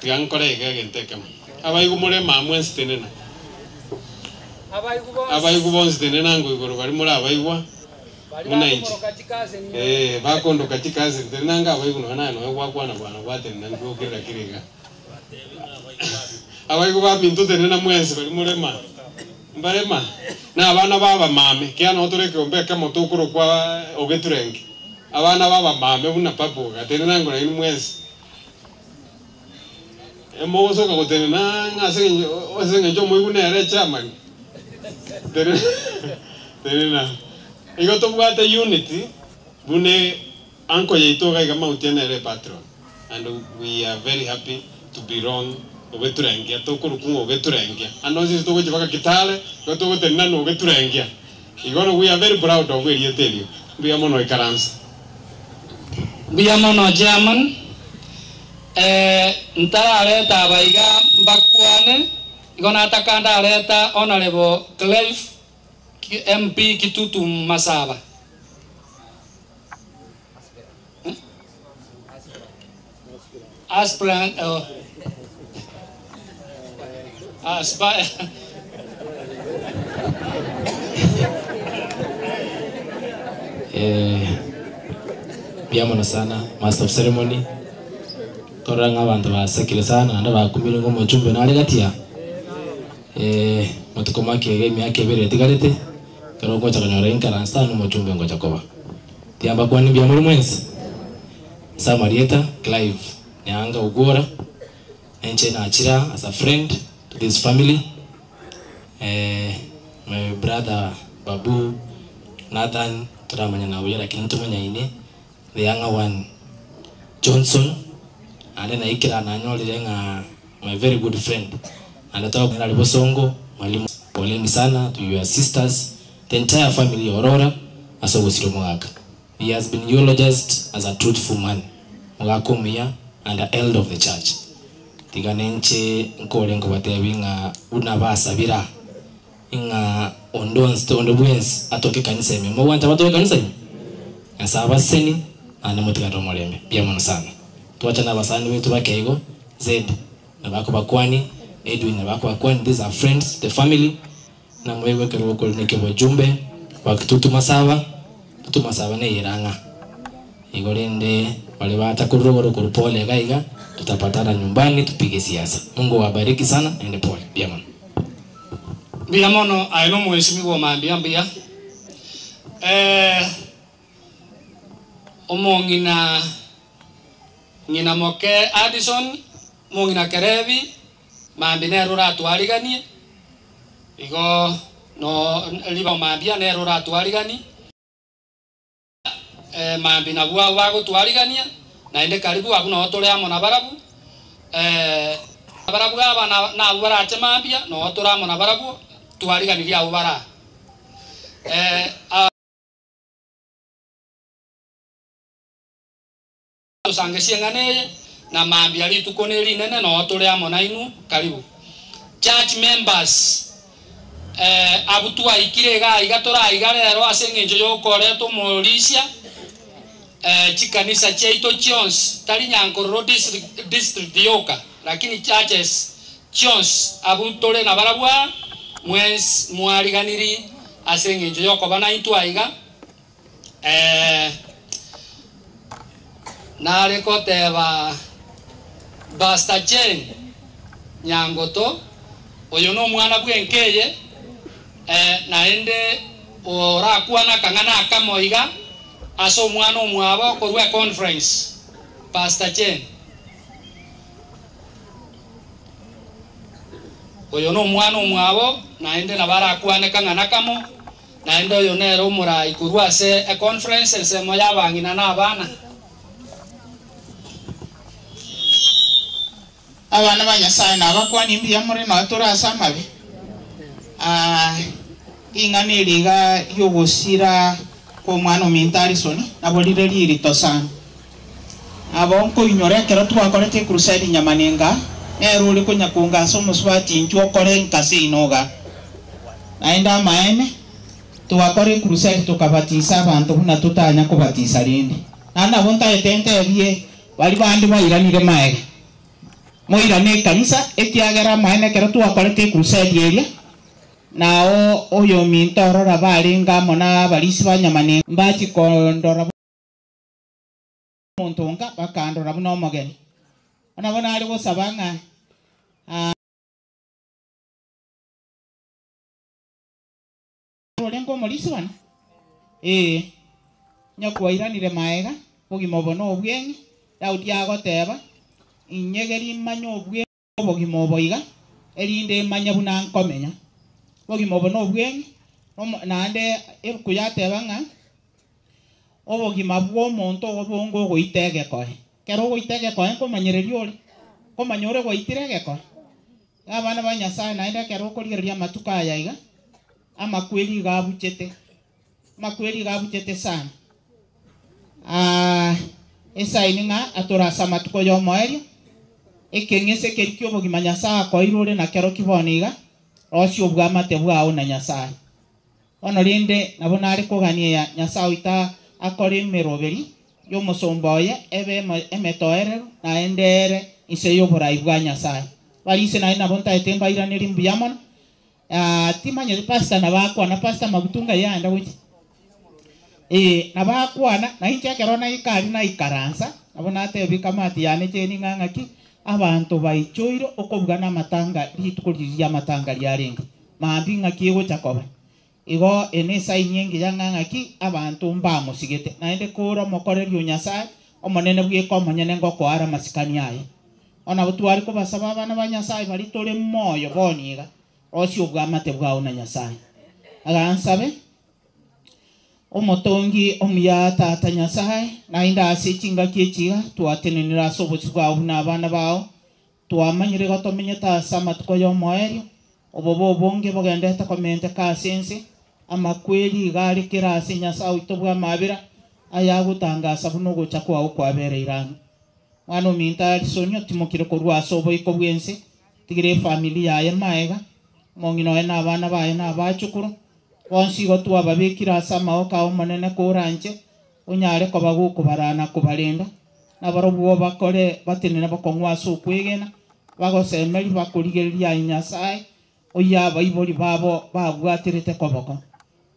tiga nkore iga egento ekemo. Abaigwa more mama mwensi tenena. Abaigwa bonsi tenena ango igoro baria more abaigwa buna inche. Ee, bakondoka chikaseni tenena ango abaigwa nonya naye nonya gwakwana bwana gwatenena nkigokirera kire iga. Abaigwa baminto tenena mwensi baria more ma mbare ma na abana ba abamame kiagera nonya tore ekeombe ekemo tokorokwa ogeturenge. Abana b'abamame buna papa oga, tenena ngora inwe mwensi. Mogosoka gotenena ng'a ase eng'encho ase eng'encho omoigwa nere echairman. Tenena tenena. Igo tobwate unity buna uncle yaito iga iga Mautia nere epatron and we are very happy to belong ogeturengia tokorokwa ng'a ogeturengia. Ande onsi ase togochia mpaka Kitale igo togotenena na ogeturengia. Igo we are very proud of erieta erio. Mbuya mono ikaransa. Mbuya mono chairman. Eh, ntarareta aba iga mbakwane, igo nataka ndareta Honourable Clive MP Kitutu Masaba. Eh? Aspirant, oh. Aspire. Eh, mbuya mono sana master of ceremony torora ng'a abanto basekire sana naende bakumire ng'a omochumbe nare gati aa eh, matuko make iga emiaka ebere etigarete ekero ogocha konyora inkaranse aa nomochumbe ngocha koba. Tiga mbakwanie mbuya more mwensi ase amarieta Clive Nyaanga Ogwora. Inche nachire aa as a friend to this family, my brother Babu, Nathan toramanyana buya lakini ntomanyaine, the younger one Johnson, naende naikire aa nanyorire ng'a my very good friend, naende togokwanera aria bosongo, mwalimu poleni sana to your sisters, the entire family ya Orora ase ogosiria omogaka. He has been eulogized as a truthful man, omogaka omuya and a elder of the church. Tiga ninche nkore nkobatebi ng'a buna basabira ng'a onde onsi onde bwensi atoke ekanisa ime. Mogwancha batoke ekanisa ime? Nyasae abaseseni naende motigarere omorembe. Mbuya mono sana. Twacha na abasani baito bake igo, Zed nabakobakwani, Edwin nabakobakwani, these are friends, the family. Namoigwe ekero okorina ekebojumbe bwa Kitutu Masaba, Kitutu Masaba neyere ang'a. Igo rende baria bacha korwa rogoro korwa pole iga iga, tutapatana nyumbani tupige siasa. Mungu awabariki sana naende pole. Mbuya mono. Mbuya mono aye nomoesimigwa omambia mbuya. Eh, omong'ina ng'ina moke Addison, omong'ina Kerebi, Mambia nere oratwariganie, igo no riba mambia nere oratwariganie, mambia nabwo abwo bagotwarigania, naende karibu abwo noo tore amo nabarabwo, barabwo aba nabwo barache mambia, noo tore amo nabarabwo, twariganirie abwo bara aa. Tosangesie eng'ana eye, na mambia rituko nerinene noo tore amo nainwe. Karibu. Church members, eh, abwo twaikire iga iga tore aiga rero ase eng'encho yokoreta omorisia, eh, chikanisa chiaito chionsi, tari Nyankororo district, district yoka, lakini churches chionsi abwo tore nabarabwo aa, mwensi mwariganiri ase eng'encho yokoba naintwe aiga. Eh, nare goteba Pastor Jane Nyangoto, oyo nomwana bw'enka eye, eh, naende orakwane akang'ana akamo iga ase omwana omwabo korwa econference. Pastor Jane. Oyo nomwana omwabo, naende nabo arakwane kang'ana kamo. Naende oyo nere omorai korwa ase econference ensemo y'abang'ina na abana. Abana ba Nyasae nabakwanie mbuya more nonya tore ase amabe. Aah. Ring'ana eri iga ri'ogosira kw'omwana ominto Harrison nabo rire ririto sana. Nabo nkoinyora ekero twakorete ekrusedi Nyamanenga, nere ore konyakunga ase omosubati inchwe okore nkase ino iga. Naende amaene, togakora ekrusedi tokabatisa abanto buna totanya kobatisa rende. Naende nabo ntaete ntebie baria bande bairanire maega, Moirane ekanisa, ekiagera amaene ekero twakorete ekrusedi eria, Nao oyominto orora barenge amo nabarisi ba nyamane mbachie kondora buna omonto onga, bakandora buna omogeni. Nabo nare gosaba ng'a orenge omorisia one, ee, onye kwairanire maega, obogima obo nobweng'e. Daudi agoteba, Inyegerie imanye obweng'e. Obogima obo iga, erinde imanye buna nkomenya. Obogima obo nobweng'e, naende ebuku yateba ng'a obogima bw'omonto ogo bonge ogoita egekoe. Ekero ogoita egekoe nkomanyereria ore, nkomanya ore gwaitire egekoe. Abana ba Nyasae naende ekero okorigereria amatuko aya iga, amakweri iga abuchete, amakweri iga abuchete sana. Esaini ng'a atore ase amatuko y'omoerio, ekeng'ese keria ki'obogima Nyasae akoeire ore nakerokio bono iga, rosia obwamate bwao na Nyasae. Bono rende nabo nare kogania Nyasae oito akore emeroberi y'omosomba oye ebe emetoereru naende ere inse y'oborai bwa Nyasae. Barise naende nabo ntaete mbairanerie mbuya mono. Timanyeti pastor nabo akwana, pastor Magutu ng'ai aenda gochia? Ee, nabo akwana, na inche ekero naika aria naikaransa, nabo natebia kamati yane cheni ng'a ng'aki, abanto baichoire okobuga namatanga rituko riria ri'amatanga riarenge, mambia ng'aki egocha koba. Igo ene esaini engiya ng'a ng'aki abanto mbamosigete, naende kore omokoreri o Nyasae, Omonene bweka omonyene ngokoa are amasikani aye. Bono nabo tware kobasaba abana ba Nyasae baria tore moyo bono iga, rosia obwamate bwao na Nyasae. Agansabe, Omotongi omuya Tata Nyasae, naende ase chingaki echi iga twatenenire ase obosio bwao buna abana bao, twamanyire igo tomenyete ase amatuko y'omoerio, obobe obonge bogendete komenteka ase ense, amakweri iga are kera ase Nyasae oito bw'amabera, ayagotangasa buna ogocha kwao kwabereire ang'e. Mwana ominto Harrison otimokire korwa ase oboiko bw'ense, otigire efamiri yaye maega, omong'ina oye na abana baye na abachukuru, bonsi igo twababekire ase amaboko ao Omonene koranche, onyare koba gokobaraa na kobarenda, nabarobwo bakore batenene bokong'u ase okwegena, bagosemeria bakorigereria aye Nyasae, oyio abaibori babo babwaterete koboko.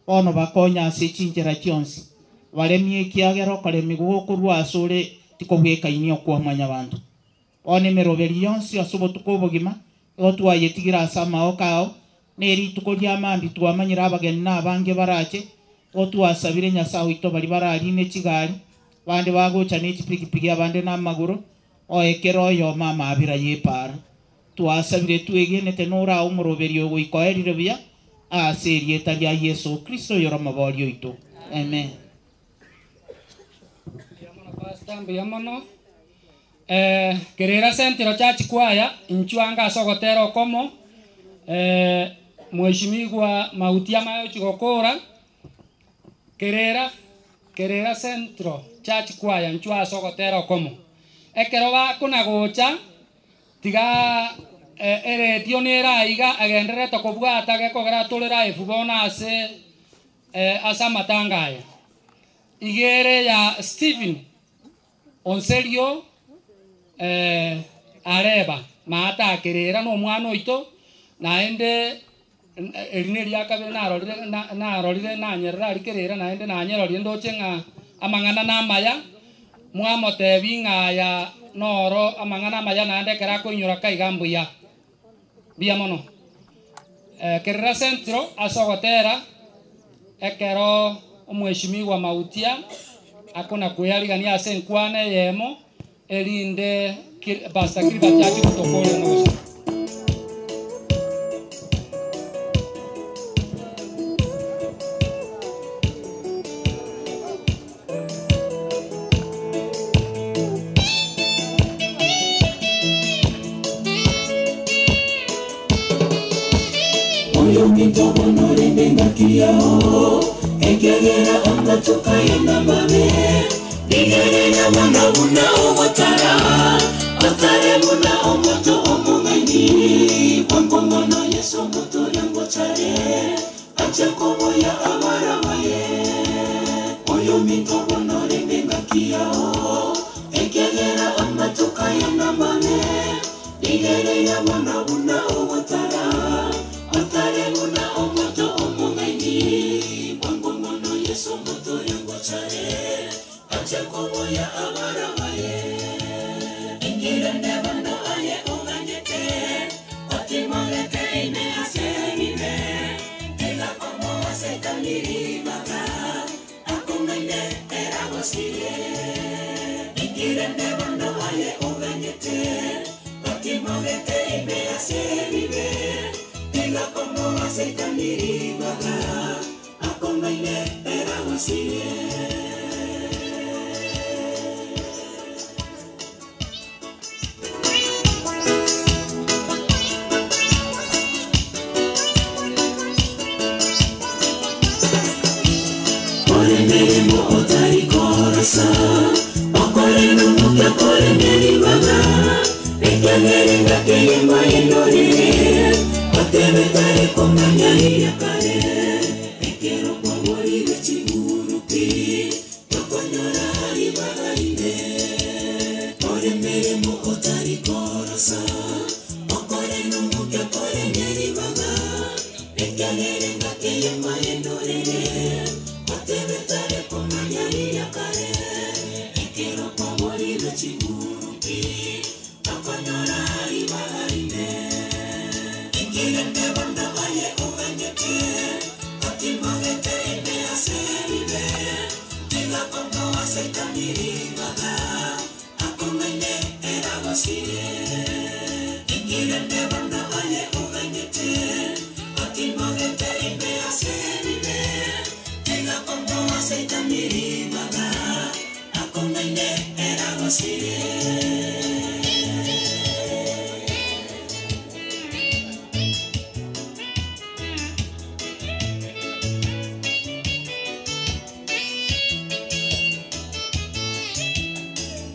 Bono bakonye ase chinchera chionsi, baremie ekiagera okoremigwa gokorwa asore tikobwekainia okwa mwanyabanto. Bono emeroberi yonsi ase obotuko obogima igo twayetigire ase amaoko ao, ne rituko ria mambia twamanyire abageni na abange barache, igo twasabire Nyasae oito baria bararine chigari, abande bagocha ne chipigipigi abande namagoro, oe kera oyomo amaabera y'epaara. Twasabire twegenete norae omoroberi oyo goika oerire buya, ase erieta ria Yeso Kristo oyore Omoboria oito. Amen. Pastor mbuya mono. Eh, kerera Central Church Choir inchuo ange ase ogotera okomo eh, Mheshimiwa Mauti amaye ochia gokora kerera kerera Central Church Choir inchuo ase ogotera okomo. Ekero bakona gocha Tiga eredio nere aiga agendererete kobwata gekogera atore live bono ase ase amatanga aya. Iga ere ya Stephen Onserio Areba maata akerera na omwana oito naende eri neria kabere narorire narorire nanyerera aria kerera naende nanyerorire ndoche ng'a amang'ana namaya, mwamotebi ng'a aya noro amang'ana amaya naende ekero akoinyora kaiga mbuya. Mbuya mono. Kerera Central ase ogotera ekero omweshimiwa Mautia akona kwearigania ase enkwana eyemo erinde Pastor Gilbert achie gotokoria nogosaba. minto bono rende ngaki yao ekiagera amatuko aya namabe rigereria bono buna ogotara otare buna omonto omong'aini bwango mono Yesu omotoria ngochare ache koboya abara baye oyo minto bono rende ngaki yao ekiagera amatuko aya namabe rigereria bono buna ogotara otare buna omonto omong'aini bwango mono Yesu omotoria ngochare ache koboya abara baye ingirende bono aye oganyete otimogete ime ase ebibe tiga komoa Setani ribaga akong'aine eragosirie ingirende bono aye oganyete otimogete ime ase ebibe tiga komoa Setani ribaga akong'aine eragosirie. Ore mirimo otari korosa okore nomuke okore neribaga ekiagera engaki eyemo endorere otebe tari komanya riria kare ekero kwaborire chiguruki tokonyora ribaga rinde ore mirimo otari korosa okore nomuke okore neribaga ekiagera engaki eyemo endorere otebe tari komanya riria kare ekero kwaborire chiguruki tokonyora ribaga rinde ingirende bono aye oganyete otimogete ime ase ebibe tiga komoa Setani ribaga akong'aine eragosirie ingirende bono aye oganyete otimogete ime ase ebibe tiga komoa Setani ribaga akong'aine eragosirie.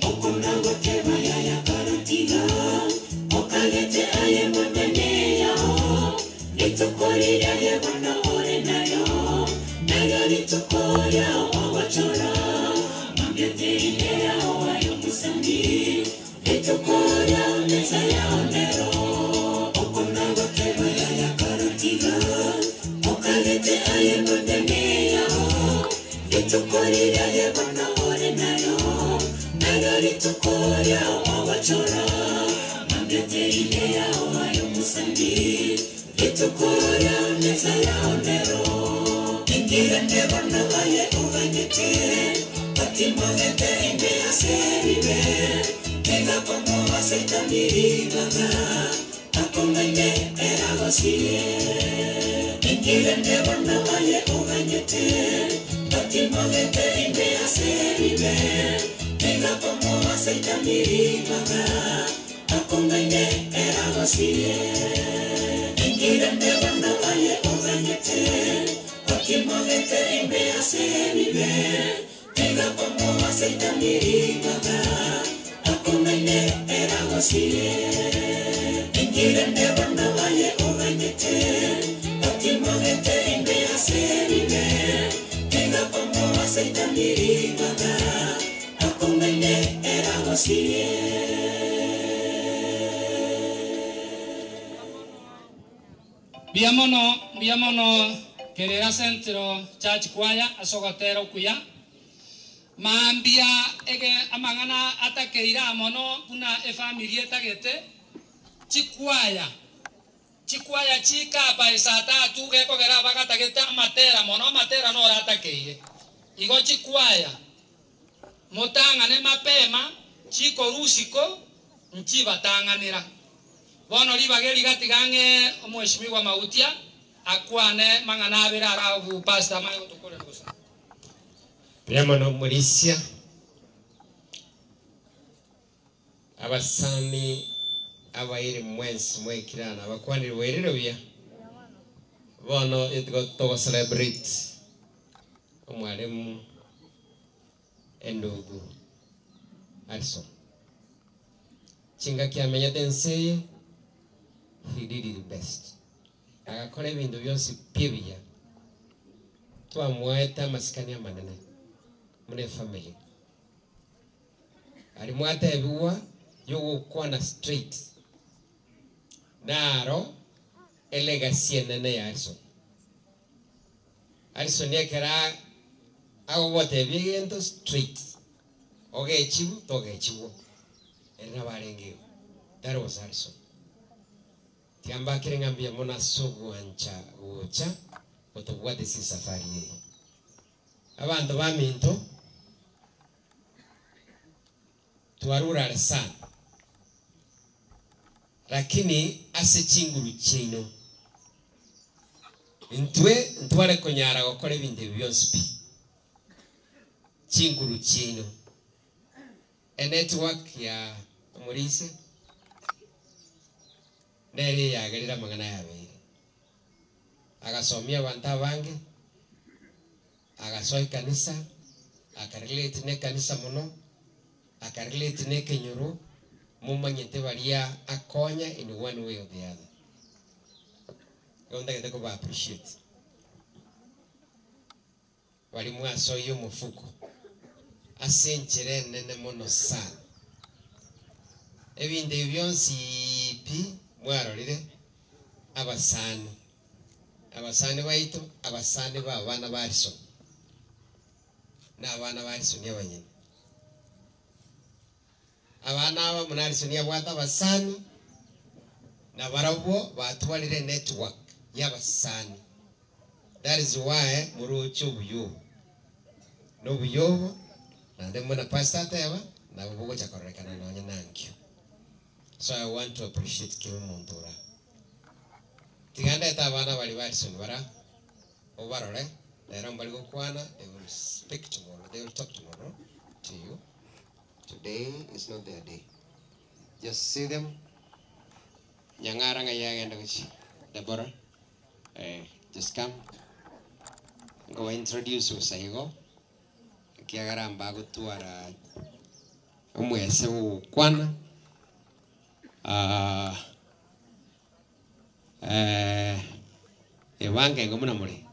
Okunagoteba yaya karatiga okagete aye monene yao rituko riria yebono ore nayo nayo rituko riao ogochora mambiateine yao ayo musani rituko riao meza yao nero okunagoteba yaya karatiga okagete aye monene yao rituko riria yebono ore nayo nayo rituko riao ogochora mambiateine yao ayo musani rituko riao meza yao nero ingirende bono aye oganyete otimogete ime ase ebibe tiga komoa Setani ribaga akong'aine eragosirie ingirende bono aye oganyete otimogete ime ase ebibe tiga komoa Setani ribaga akong'aine eragosirie ingirende bono aye oganyete otimogete ime ase ebibe tiga komoa Setani ribaga akong'aine eragosirie ingirende bono aye oganyete otimogete ime ase ebibe tiga komoa Setani ribaga akong'aine eragosirie. Mbuya mono, mbuya mono Kerera Central Church Choir ase ogotera okuya mambia ege amang'ana atakeire mono buna efamiri etagete chikwaya chikwaya chikapa esaa tatu gekogera bagatagete amatera mono amatera noro atakeire igo chikwaya motang'ane mapema chikorusiko nchibatang'anera bono ribage rigatigang'e omweshimiwa Mautia akwane mang'ana abere arabu pastor mae gotokorera gusa. Mbuya Mulisia abasani abaire mwensi mwekirana abakwanire bwerere buya. Bono etigo togo celebrate omwalimu endugu Harrison. Chingaki amenyete ense eye, he did his best. Agakora ebinto bionsi pi ebiya. Twamoete amasikani amanene buna efamily. Aria mwatebigwa yogokwana straight naro elegacy enene ya Harrison. Harrison ekero agogotebia egento straight, ogechiwu togechigwa, ere nabo arenge igo. That was Harrison. Tiga mbakere ng'a mbuya mono ase ogwancha gocha gotobwatesia esafari eye. Abanto baminto, twarure are sana, lakini ase chinguru chiaino, intwe ntware konyara gokora ebinto ebi bionsi pi. Chinguru chiaino. Enetwork ya omorisia nere eyagerire amang'ana aya abeire. Agasomia abanto abange, agasoa ekanisa, akarelate na ekanisa mono, akarelate na ekenyoro, momanyete baria akonya in one way or the other. Igo ntagete koba appreciate. Baria mwasoyia omofuko ase enchera enene mono sana. Ebinto ebi bionsi pi mwarorire, abasani, abasani baito, abasani ba abana ba Harrison, na abana ba Harrison abanyene. Abana aba buna Harrison abwate abasani, na barabwo batwarire enetwork y'abasani. That is why moroche obuya obo. Na obuya obo, naende buna pastor ateba, nabo bogocha kororekana nonye nankio. So I want to appreciate kera omonto ore aa. Tiga ndete abana baria ba Harrison bara, obarore, rero mbari gokwana, they will speak tomorrow, they will talk tomorrow to you. Today is not their day. Just see them. Nyang'ara ng'ai agenda gochia? Deborah, eh, just come. Nkoba introduce bosa igo, ekiagera mbagotwara omwese bw'ogokwana. Ah, eh, ebange igo buna more.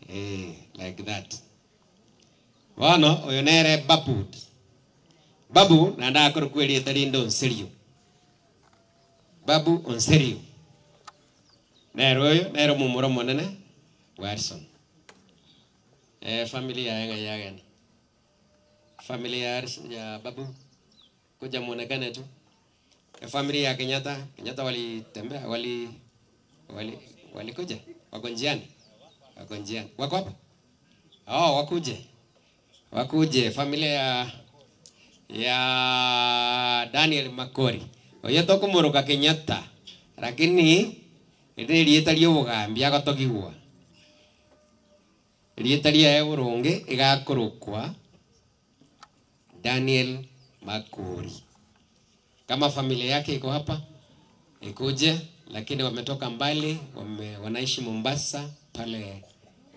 Eh, like that. Bono oyo nere Babu. Babu naende akorokwa erieta rinde Onserio. Babu Onserio. Nere oyo nere omomura omonene bw'Harrison. Eh, family yaye ng'ai yagenda? Family ya Harrison ya Babu kuja muonekane tu. Efamily ya Kenyatta, Kenyatta walitembea, wali wali walikuja, wako njiani, wako njiani, wako hapa. Oh, wakuje, wakuje familia ya ya Daniel Makori oyo tokomoroka Kenyatta lakini ere erieta ria obogambi agotogigwa erieta riaye boronge igakorokwa Daniel Makori. Kama familia yake iko hapa ikuje, lakini wametoka mbali, wame, wanaishi Mombasa pale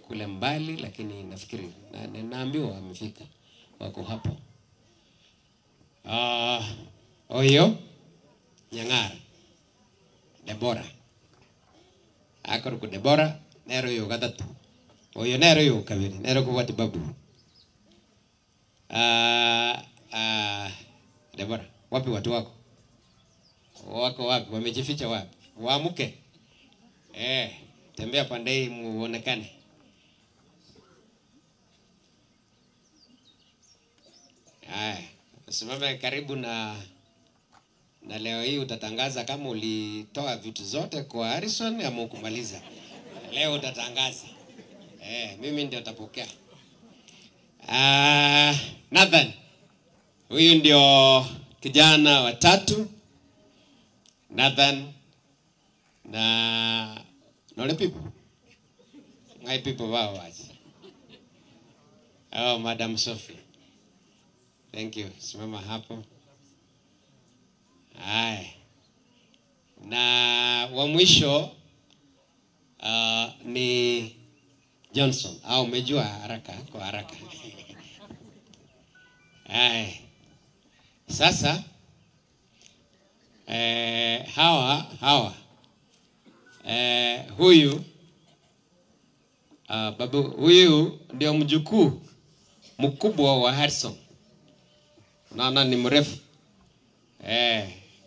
kule mbali, lakini nafikiri na, na, naambiwa wamefika, wako hapo. Oyo Nyang'ara Debora akoruku Debora nero oyo gatatu oyo nero oyo kabere nero kobwati babu Debora wapi watu wako wako wapi wamejificha wapi waamuke tembea pande hii muonekane haya usimame karibu na na leo hii utatangaza kama ulitoa vitu zote kwa Harrison ama ukumaliza. Leo utatangaza. Mimi ndio nitapokea. Nathan. Huyu ndio kijana wa tatu. Nathan na nole people. Ngai people wao waje. Oh, Madam Sophie. Thank you. Simama hapo. Haya. Na wa mwisho Ah, ni Johnson. Ah, umejua haraka kwa haraka. Aye. Sasa hawa hawa huyu babu huyu ndio mjukuu mkubwa wa Harrison. Naona ni mrefu.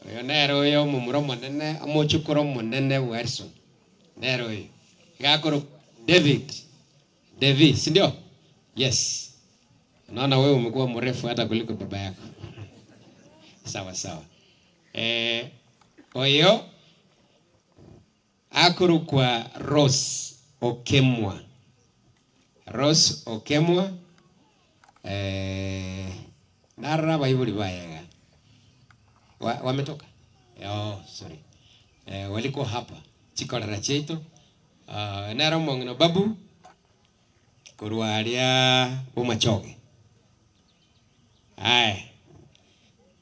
Oyo nere oyo omomura omonene, omochukuru omonene wa Harrison. Nere oyo. Gakoro David. David, si ndio? Yes. Naona wewe umekuwa mrefu hata kuliko baba yako. Sawa sawa. Oyo akorokwa Rose Okemwa. Rose Okemwa narara baibuli bayega. Wametoka? Oh, sorry. Walikuwa hapa chikorera chetu. Nero mong'ina babu korwaria bomachoge. Haya.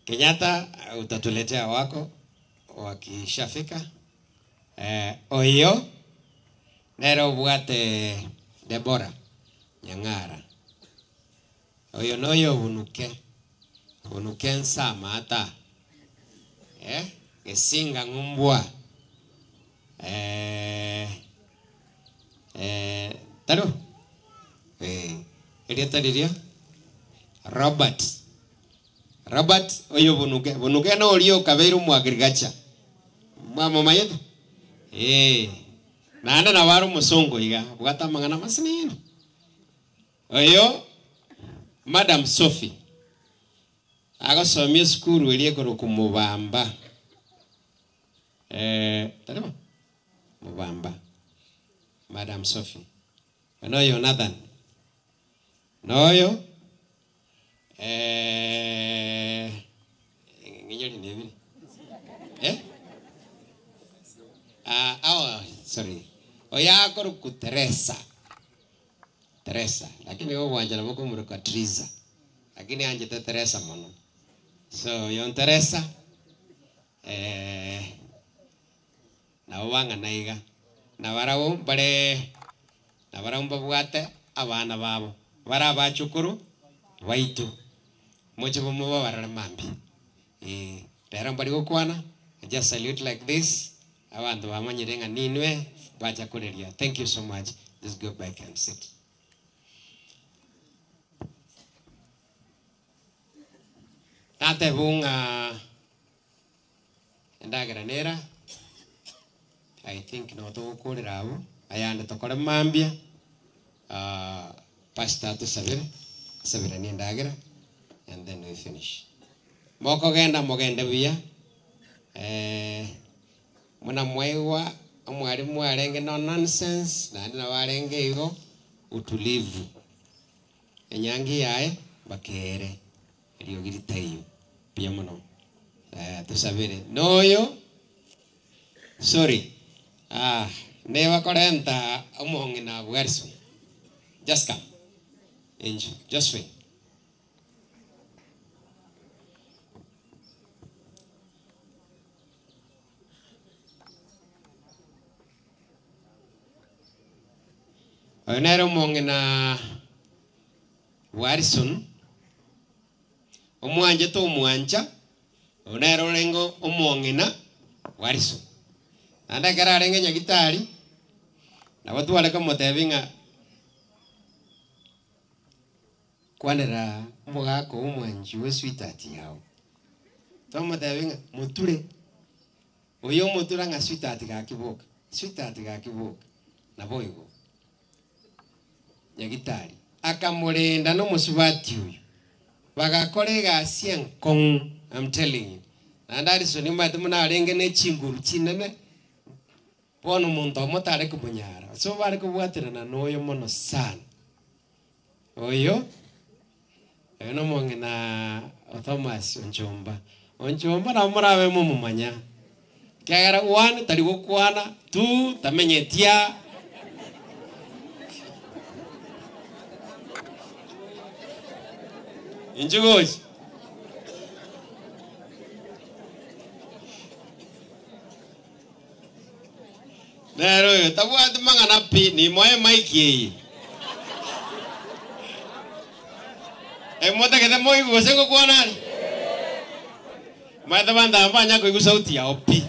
Kenyatta utatuletea wako wakishafika. Oyo nero obwate Debora Nyang'ara. Oyo noyo obunuke. Obunuke nsama ata. Gesinga ng'umbwa. Taro? Erieta riria? Robert. Robert oyo bunuke. Bunuke no orio kabeire omwagrigacha. Mwamo mayete? Naende nabo are omosongo iga, bwate amang'ana masinini. Oyo Madam Sophie agosomia esukuru eria ekorokwa Mubamba. Tarimo? Mubamba. Madam Sophie. Noyo Nathan. Noyo nginyori ni ebire. Oh, sorry. Oya akorokwa Teresa. Teresa. Lakini wewe wanjana boko muruka Triza. Lakini anjete Teresa mono. So yon Teresa nabo bang'ana iga. Na barabwo bare na barabwo mbabwate abana babo. Bara abachukuru baitu. Moche bomo babarore mambi. Rero mbari gokwana, just salute like this. Abantu bamanyire ng'a ninwe bacha kureria. Thank you so much. Just go back and sit. Tate bunga endagera nera. I think no tugukurira abo. Ayande tokore mambia. Pastor tusabire. Sabira ni endagera and then we finish. Moko genda mogende buya. Muna mwewa omwalimu arenge no nonsense naende nabo arenge igo utulivu. Enyangi yae bakere eriogirita iyo buya mono. Tusabire noyo sorry. Nebakorenta omong'ina Bwerson. Just come. Angel, Josephine. Oyo nere omong'ina Bwerson. Omwanchete omwancha. Oyo nere orenge omong'ina Bwerson. Naende ekero arenge nyagitari, nabo tware komotebi ng'a kwanera omogaka omwanchi we sweetheart yao. Twamotebi ng'a moture. Oyo omotura ng'a sweetheart gakiboka. Sweetheart gakiboka. Nabo igo. Nyagitari akamurenda n'omusubati oyo. Bagakora egasi enkong'u, I'm telling you. Naende Harrison omanyete buna arenge na echinguru chinene, bono omonto omo tare komonyara. So bare kobwaterana noyo mono sana. Oyo, oyo nomong'ina Thomas Onchomba. Onchomba nabo morabe momomanya. Kiagera one, tari gokwana, two, tamenyetia. Inchugochi. Nero oyo Oyo tabwati mang'ana pi, nimoe emic eye. Emotagete moigwe gose ngokwana are? Omanyete abanto aba mbanya koigwa sauti yao pi.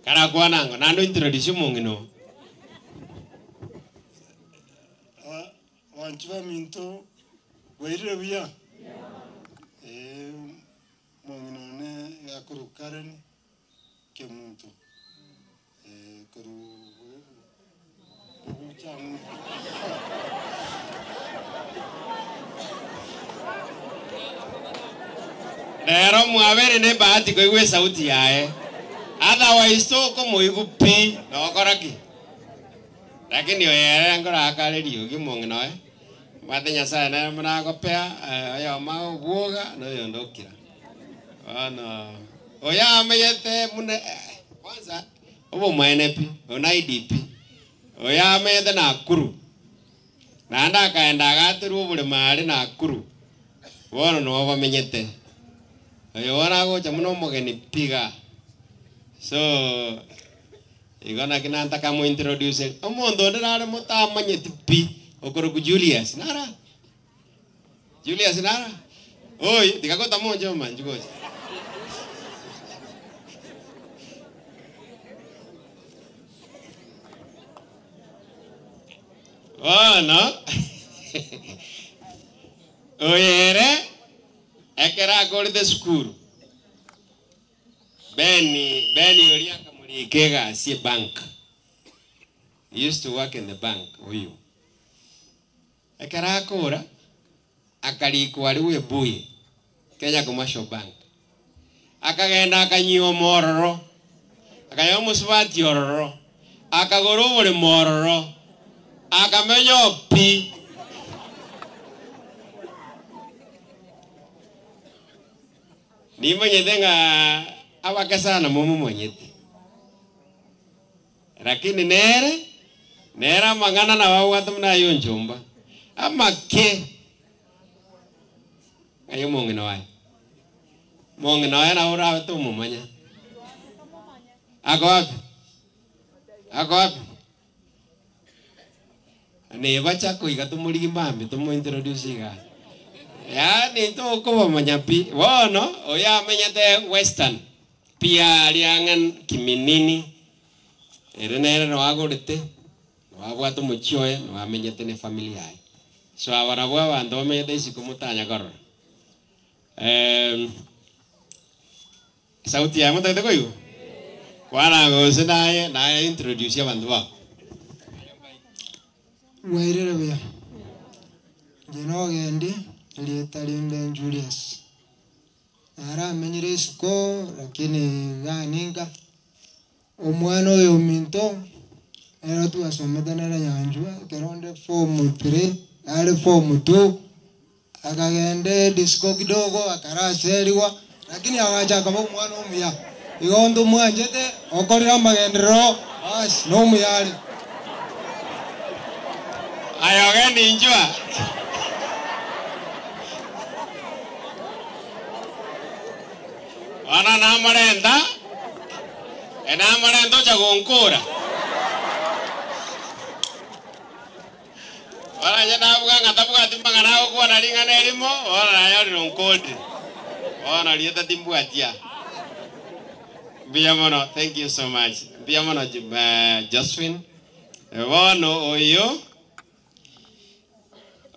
Karakwana ang'o naende ointroduce omong'ina oo. Abanchi baminto, bwairire buya? Ee, omong'ina one iga akorokwa Karen Kemunto, korwa Bogucha ang'e. Rero mwabeire nebahati koigwa esauti yaye, otherwise tokomoigwa pi, nogokora ki? Lakini oyo ere nkoraka are riogi omong'ina oye, omanyete Nyasaye nere buna agopea oyomo agobwoga na oyonde okira. Bono oyo amenyete buna kwanza obomaene pi, oyo na IDP, oyo amenyete Nakuru, naende akaenda agaterwa oboremo are Nakuru, bono noo bamenyete. Oyo bono agocha buna omogeni pi igaa. So. Igo naki nantaka mointroduce omonto onde nare motamanyeti pi, okorokwa Julius, nara? Julius nara? Oi, tiga gotamoncha omanchi gocha. Bono, oyo ere, ekero akorete esukuru, Beni, Beni oria akamorika egasi ebank. He used to work in the bank oyio. Ekero akora, akarikwa aria Webuye, Kenya Commercial Bank. Akagenda akanyioma ororo, akanyora omosubati ororo, akagora oboremo ororo, akamenya oo pi. Nimanyete ng'a abake sana momomanyete, lakini nere, nere amang'ana nabo abwate buna ay'onchomba, amake ng'ai omong'ina oye. Omong'ina oye nabo orabe tomomanya. Ako wapi? Ako wapi? Nebacha koiga tomorigie mambia tomointroduce igaa. Yaani tokobamanya pi. Bono oyo amenyete Western pi aria ang'e Kiminini, ere nere noo agorete, noo abwate omochie oye, noo amenyete ne family yaye. So aba nabwo abanto bamenyete isiko motanya korora. Sauti yaye motagete koigwa? Kwana gose naye naye introduce abanto bao. Bwairire buya. Inche nogendi, erieta rinde Julius. Naramenyire isiko lakini igaa ninka, omwana oyo ominto, nere twasomete nere Nyanchwa, ekero onde form three, nare form two. Akagenda edisco kidogo, akaraserigwa, lakini agacha akaba omwana omuya. Igo ntomwanchete, okorire amagenderero, bas, nomuya are. Aye ogende inchwa. Bono namorenta, namorenta ocha gonkora. Bono inche nabuga ng'a tabwati mang'ana agokwana ring'ana erimo, bono nanyorire onkorire. Bono rieta timbwati aa. Mbuya mono, thank you so much. Mbuya mono Josephine. Bono oyo,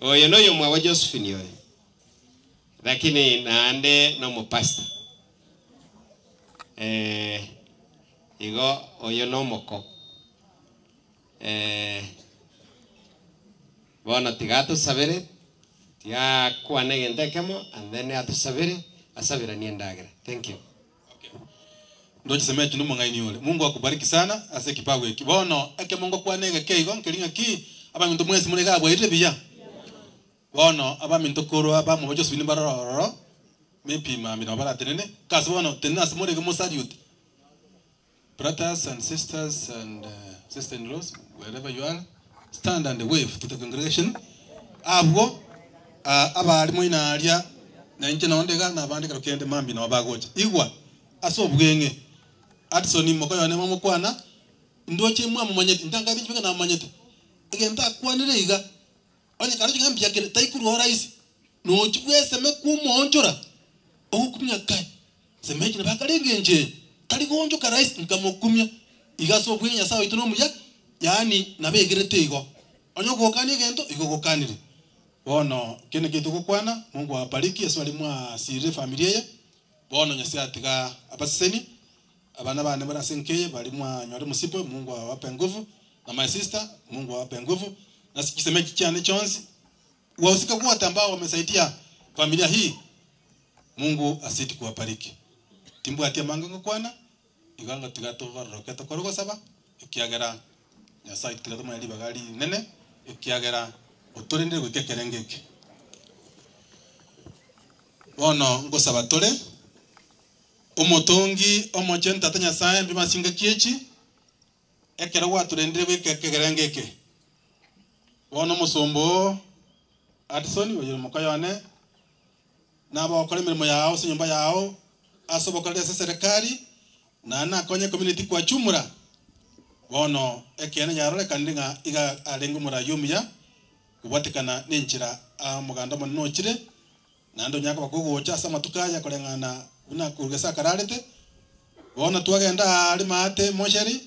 oyo noyomwabo Josephine oyo, lakini naende nomopastor. Igo oyo nomoko. Eh, bono tiga atosabere, tiga akwane egento ekemo and then atosabere, asaberanie endagera. Thank you. Ndoche Semechi nomong'aini ore. Mungu akubariki sana ase ekipawa eki. Bono ekemo ngokwana egeke igo nkeri ng'aki abaminto mwensi more iga bwairire buya. Bono abaminto korwa bamwabo Josephine mbarore ororo, maybe mambia nabo baratenene, kasi bono tenena ase more iga mosalute. Brothers and sisters and sister in laws wherever you are stand and wave to the congregation abwo abari moino aria na inche nonde iga na abande ekero kende mambia nabo bagocha igwa ase obweng'e Addison mokoyone momokwana, ndoche mwamomanyete, ntangabe inche beka namomanyete. Egento akwanire iga, onye karoche ng'a mbuya kere, taikorwa rahisi, nochi bweseme kwomoonchora, ogokumia kai, semechi nabo akare engencho eye, tari goonchoka rahisi, nkamokumia, iga ase obweng'e Nyasaye oito nomuya, yaani nabegerete igo. Onye ogokania egento, igo ogokanire. Bono kende nki togokwana, Mungu awabariki ase baria mwasirire efamiri eye, bono Nyasaye atiga abaseseni, abana bane bare ase enka eye baria mwanyora omosipo, Mungu awape nguvu, na my sister, Mungu awape nguvu, na ase chisemi echi chiane chionsi, wahusika wote ambao wamesaidia familia hii, Mungu azidi kuwabariki. Timbwati amange ngokwana, iga ng'a tiga tobaroroke tokore gosaba, ekiagera Nyasae tiga tomoe ribaga rinene, ekiagera otorendire goika ekerengo eke. Bono ngosaba tore, Omotongi omochenu Tata Nyasae mbima ase chingaki echi, ekero gwatorendire goika ekerengo eke. Bono omosomba oo Addison oyore mokoyo one, nabogokora emeremo yao ase enyomba yao, ase obokoreri ase eserekari, naende nakonye ecommunity kwachumura. Bono ekeene yarorekanire ng'a iga arenge omoraia omuya, kobwatekana nenchera aa omoganda omonene ochire, naende onyare koba kogocha ase amatuko aya koreng'ana buna korwa gese akararete. Bono twagenda aa rimaate mochari,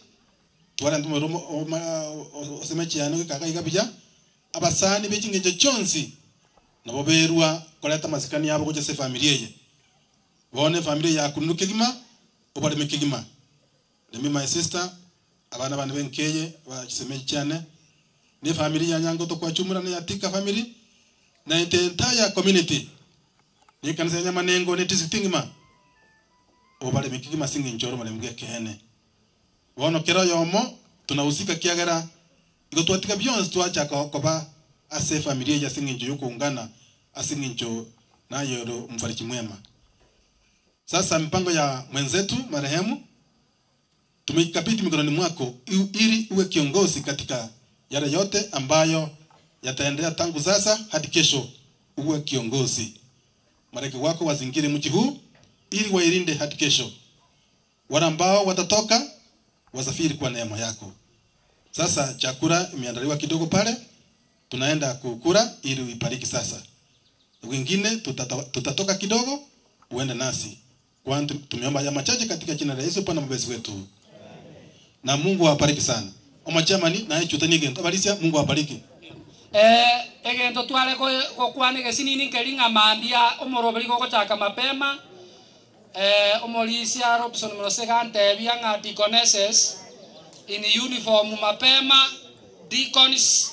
twarenta omorero ase emechie yane goika iga iga buya, abasani be chingencho chionsi nabo berwa koreta amasikani abo gocha ase efamiri eye. Bono efamiri eye yakunirwe kegima, obareme kegima. Remi my sister, abana bane b'enka eye, ba chisemi chiane, na efamiri ya Nyangoto kwachumura na ya Thika family, na the entire community, na ekanisa ya Nyamanengo na edistrict engima, obareme kegima ase eng'encho ore omorembe bw'ekeene. Bono kera oyomo tunahusika kiagera igo twatiga bionsi twachaka koba ase efamiri eye ase eng'encho y'okoungana ase eng'encho naye ore omfariji mwema. Sasa mipango ya mwenzetu marehemu tumeikabidhi mikononi mwako ili uwe kiongozi katika yale yote ambayo yataendelea tangu sasa hadi kesho. Uwe kiongozi, malaika wako wazingire mji huu ili wailinde hadi kesho. Wale ambao watatoka wasafiri kwa neema yako. Sasa chakula imeandaliwa kidogo pale, tunaenda kukula ili uibariki sasa. Wengine tutatoka kidogo, uende nasi. Kwani tumeomba haya machache katika jina la Yesu Bwana mwombezi wetu. Na Mungu awabariki sana. Omachamani naye chutani gento abarisia Mungu awabariki. Eh, egento tware gokwana egesinini nkeri ng'a mambia omoroberi gogochaka mapema, eh, omorisia Robson Murosega antebia ng'a deaconesses in uniform mapema, deacons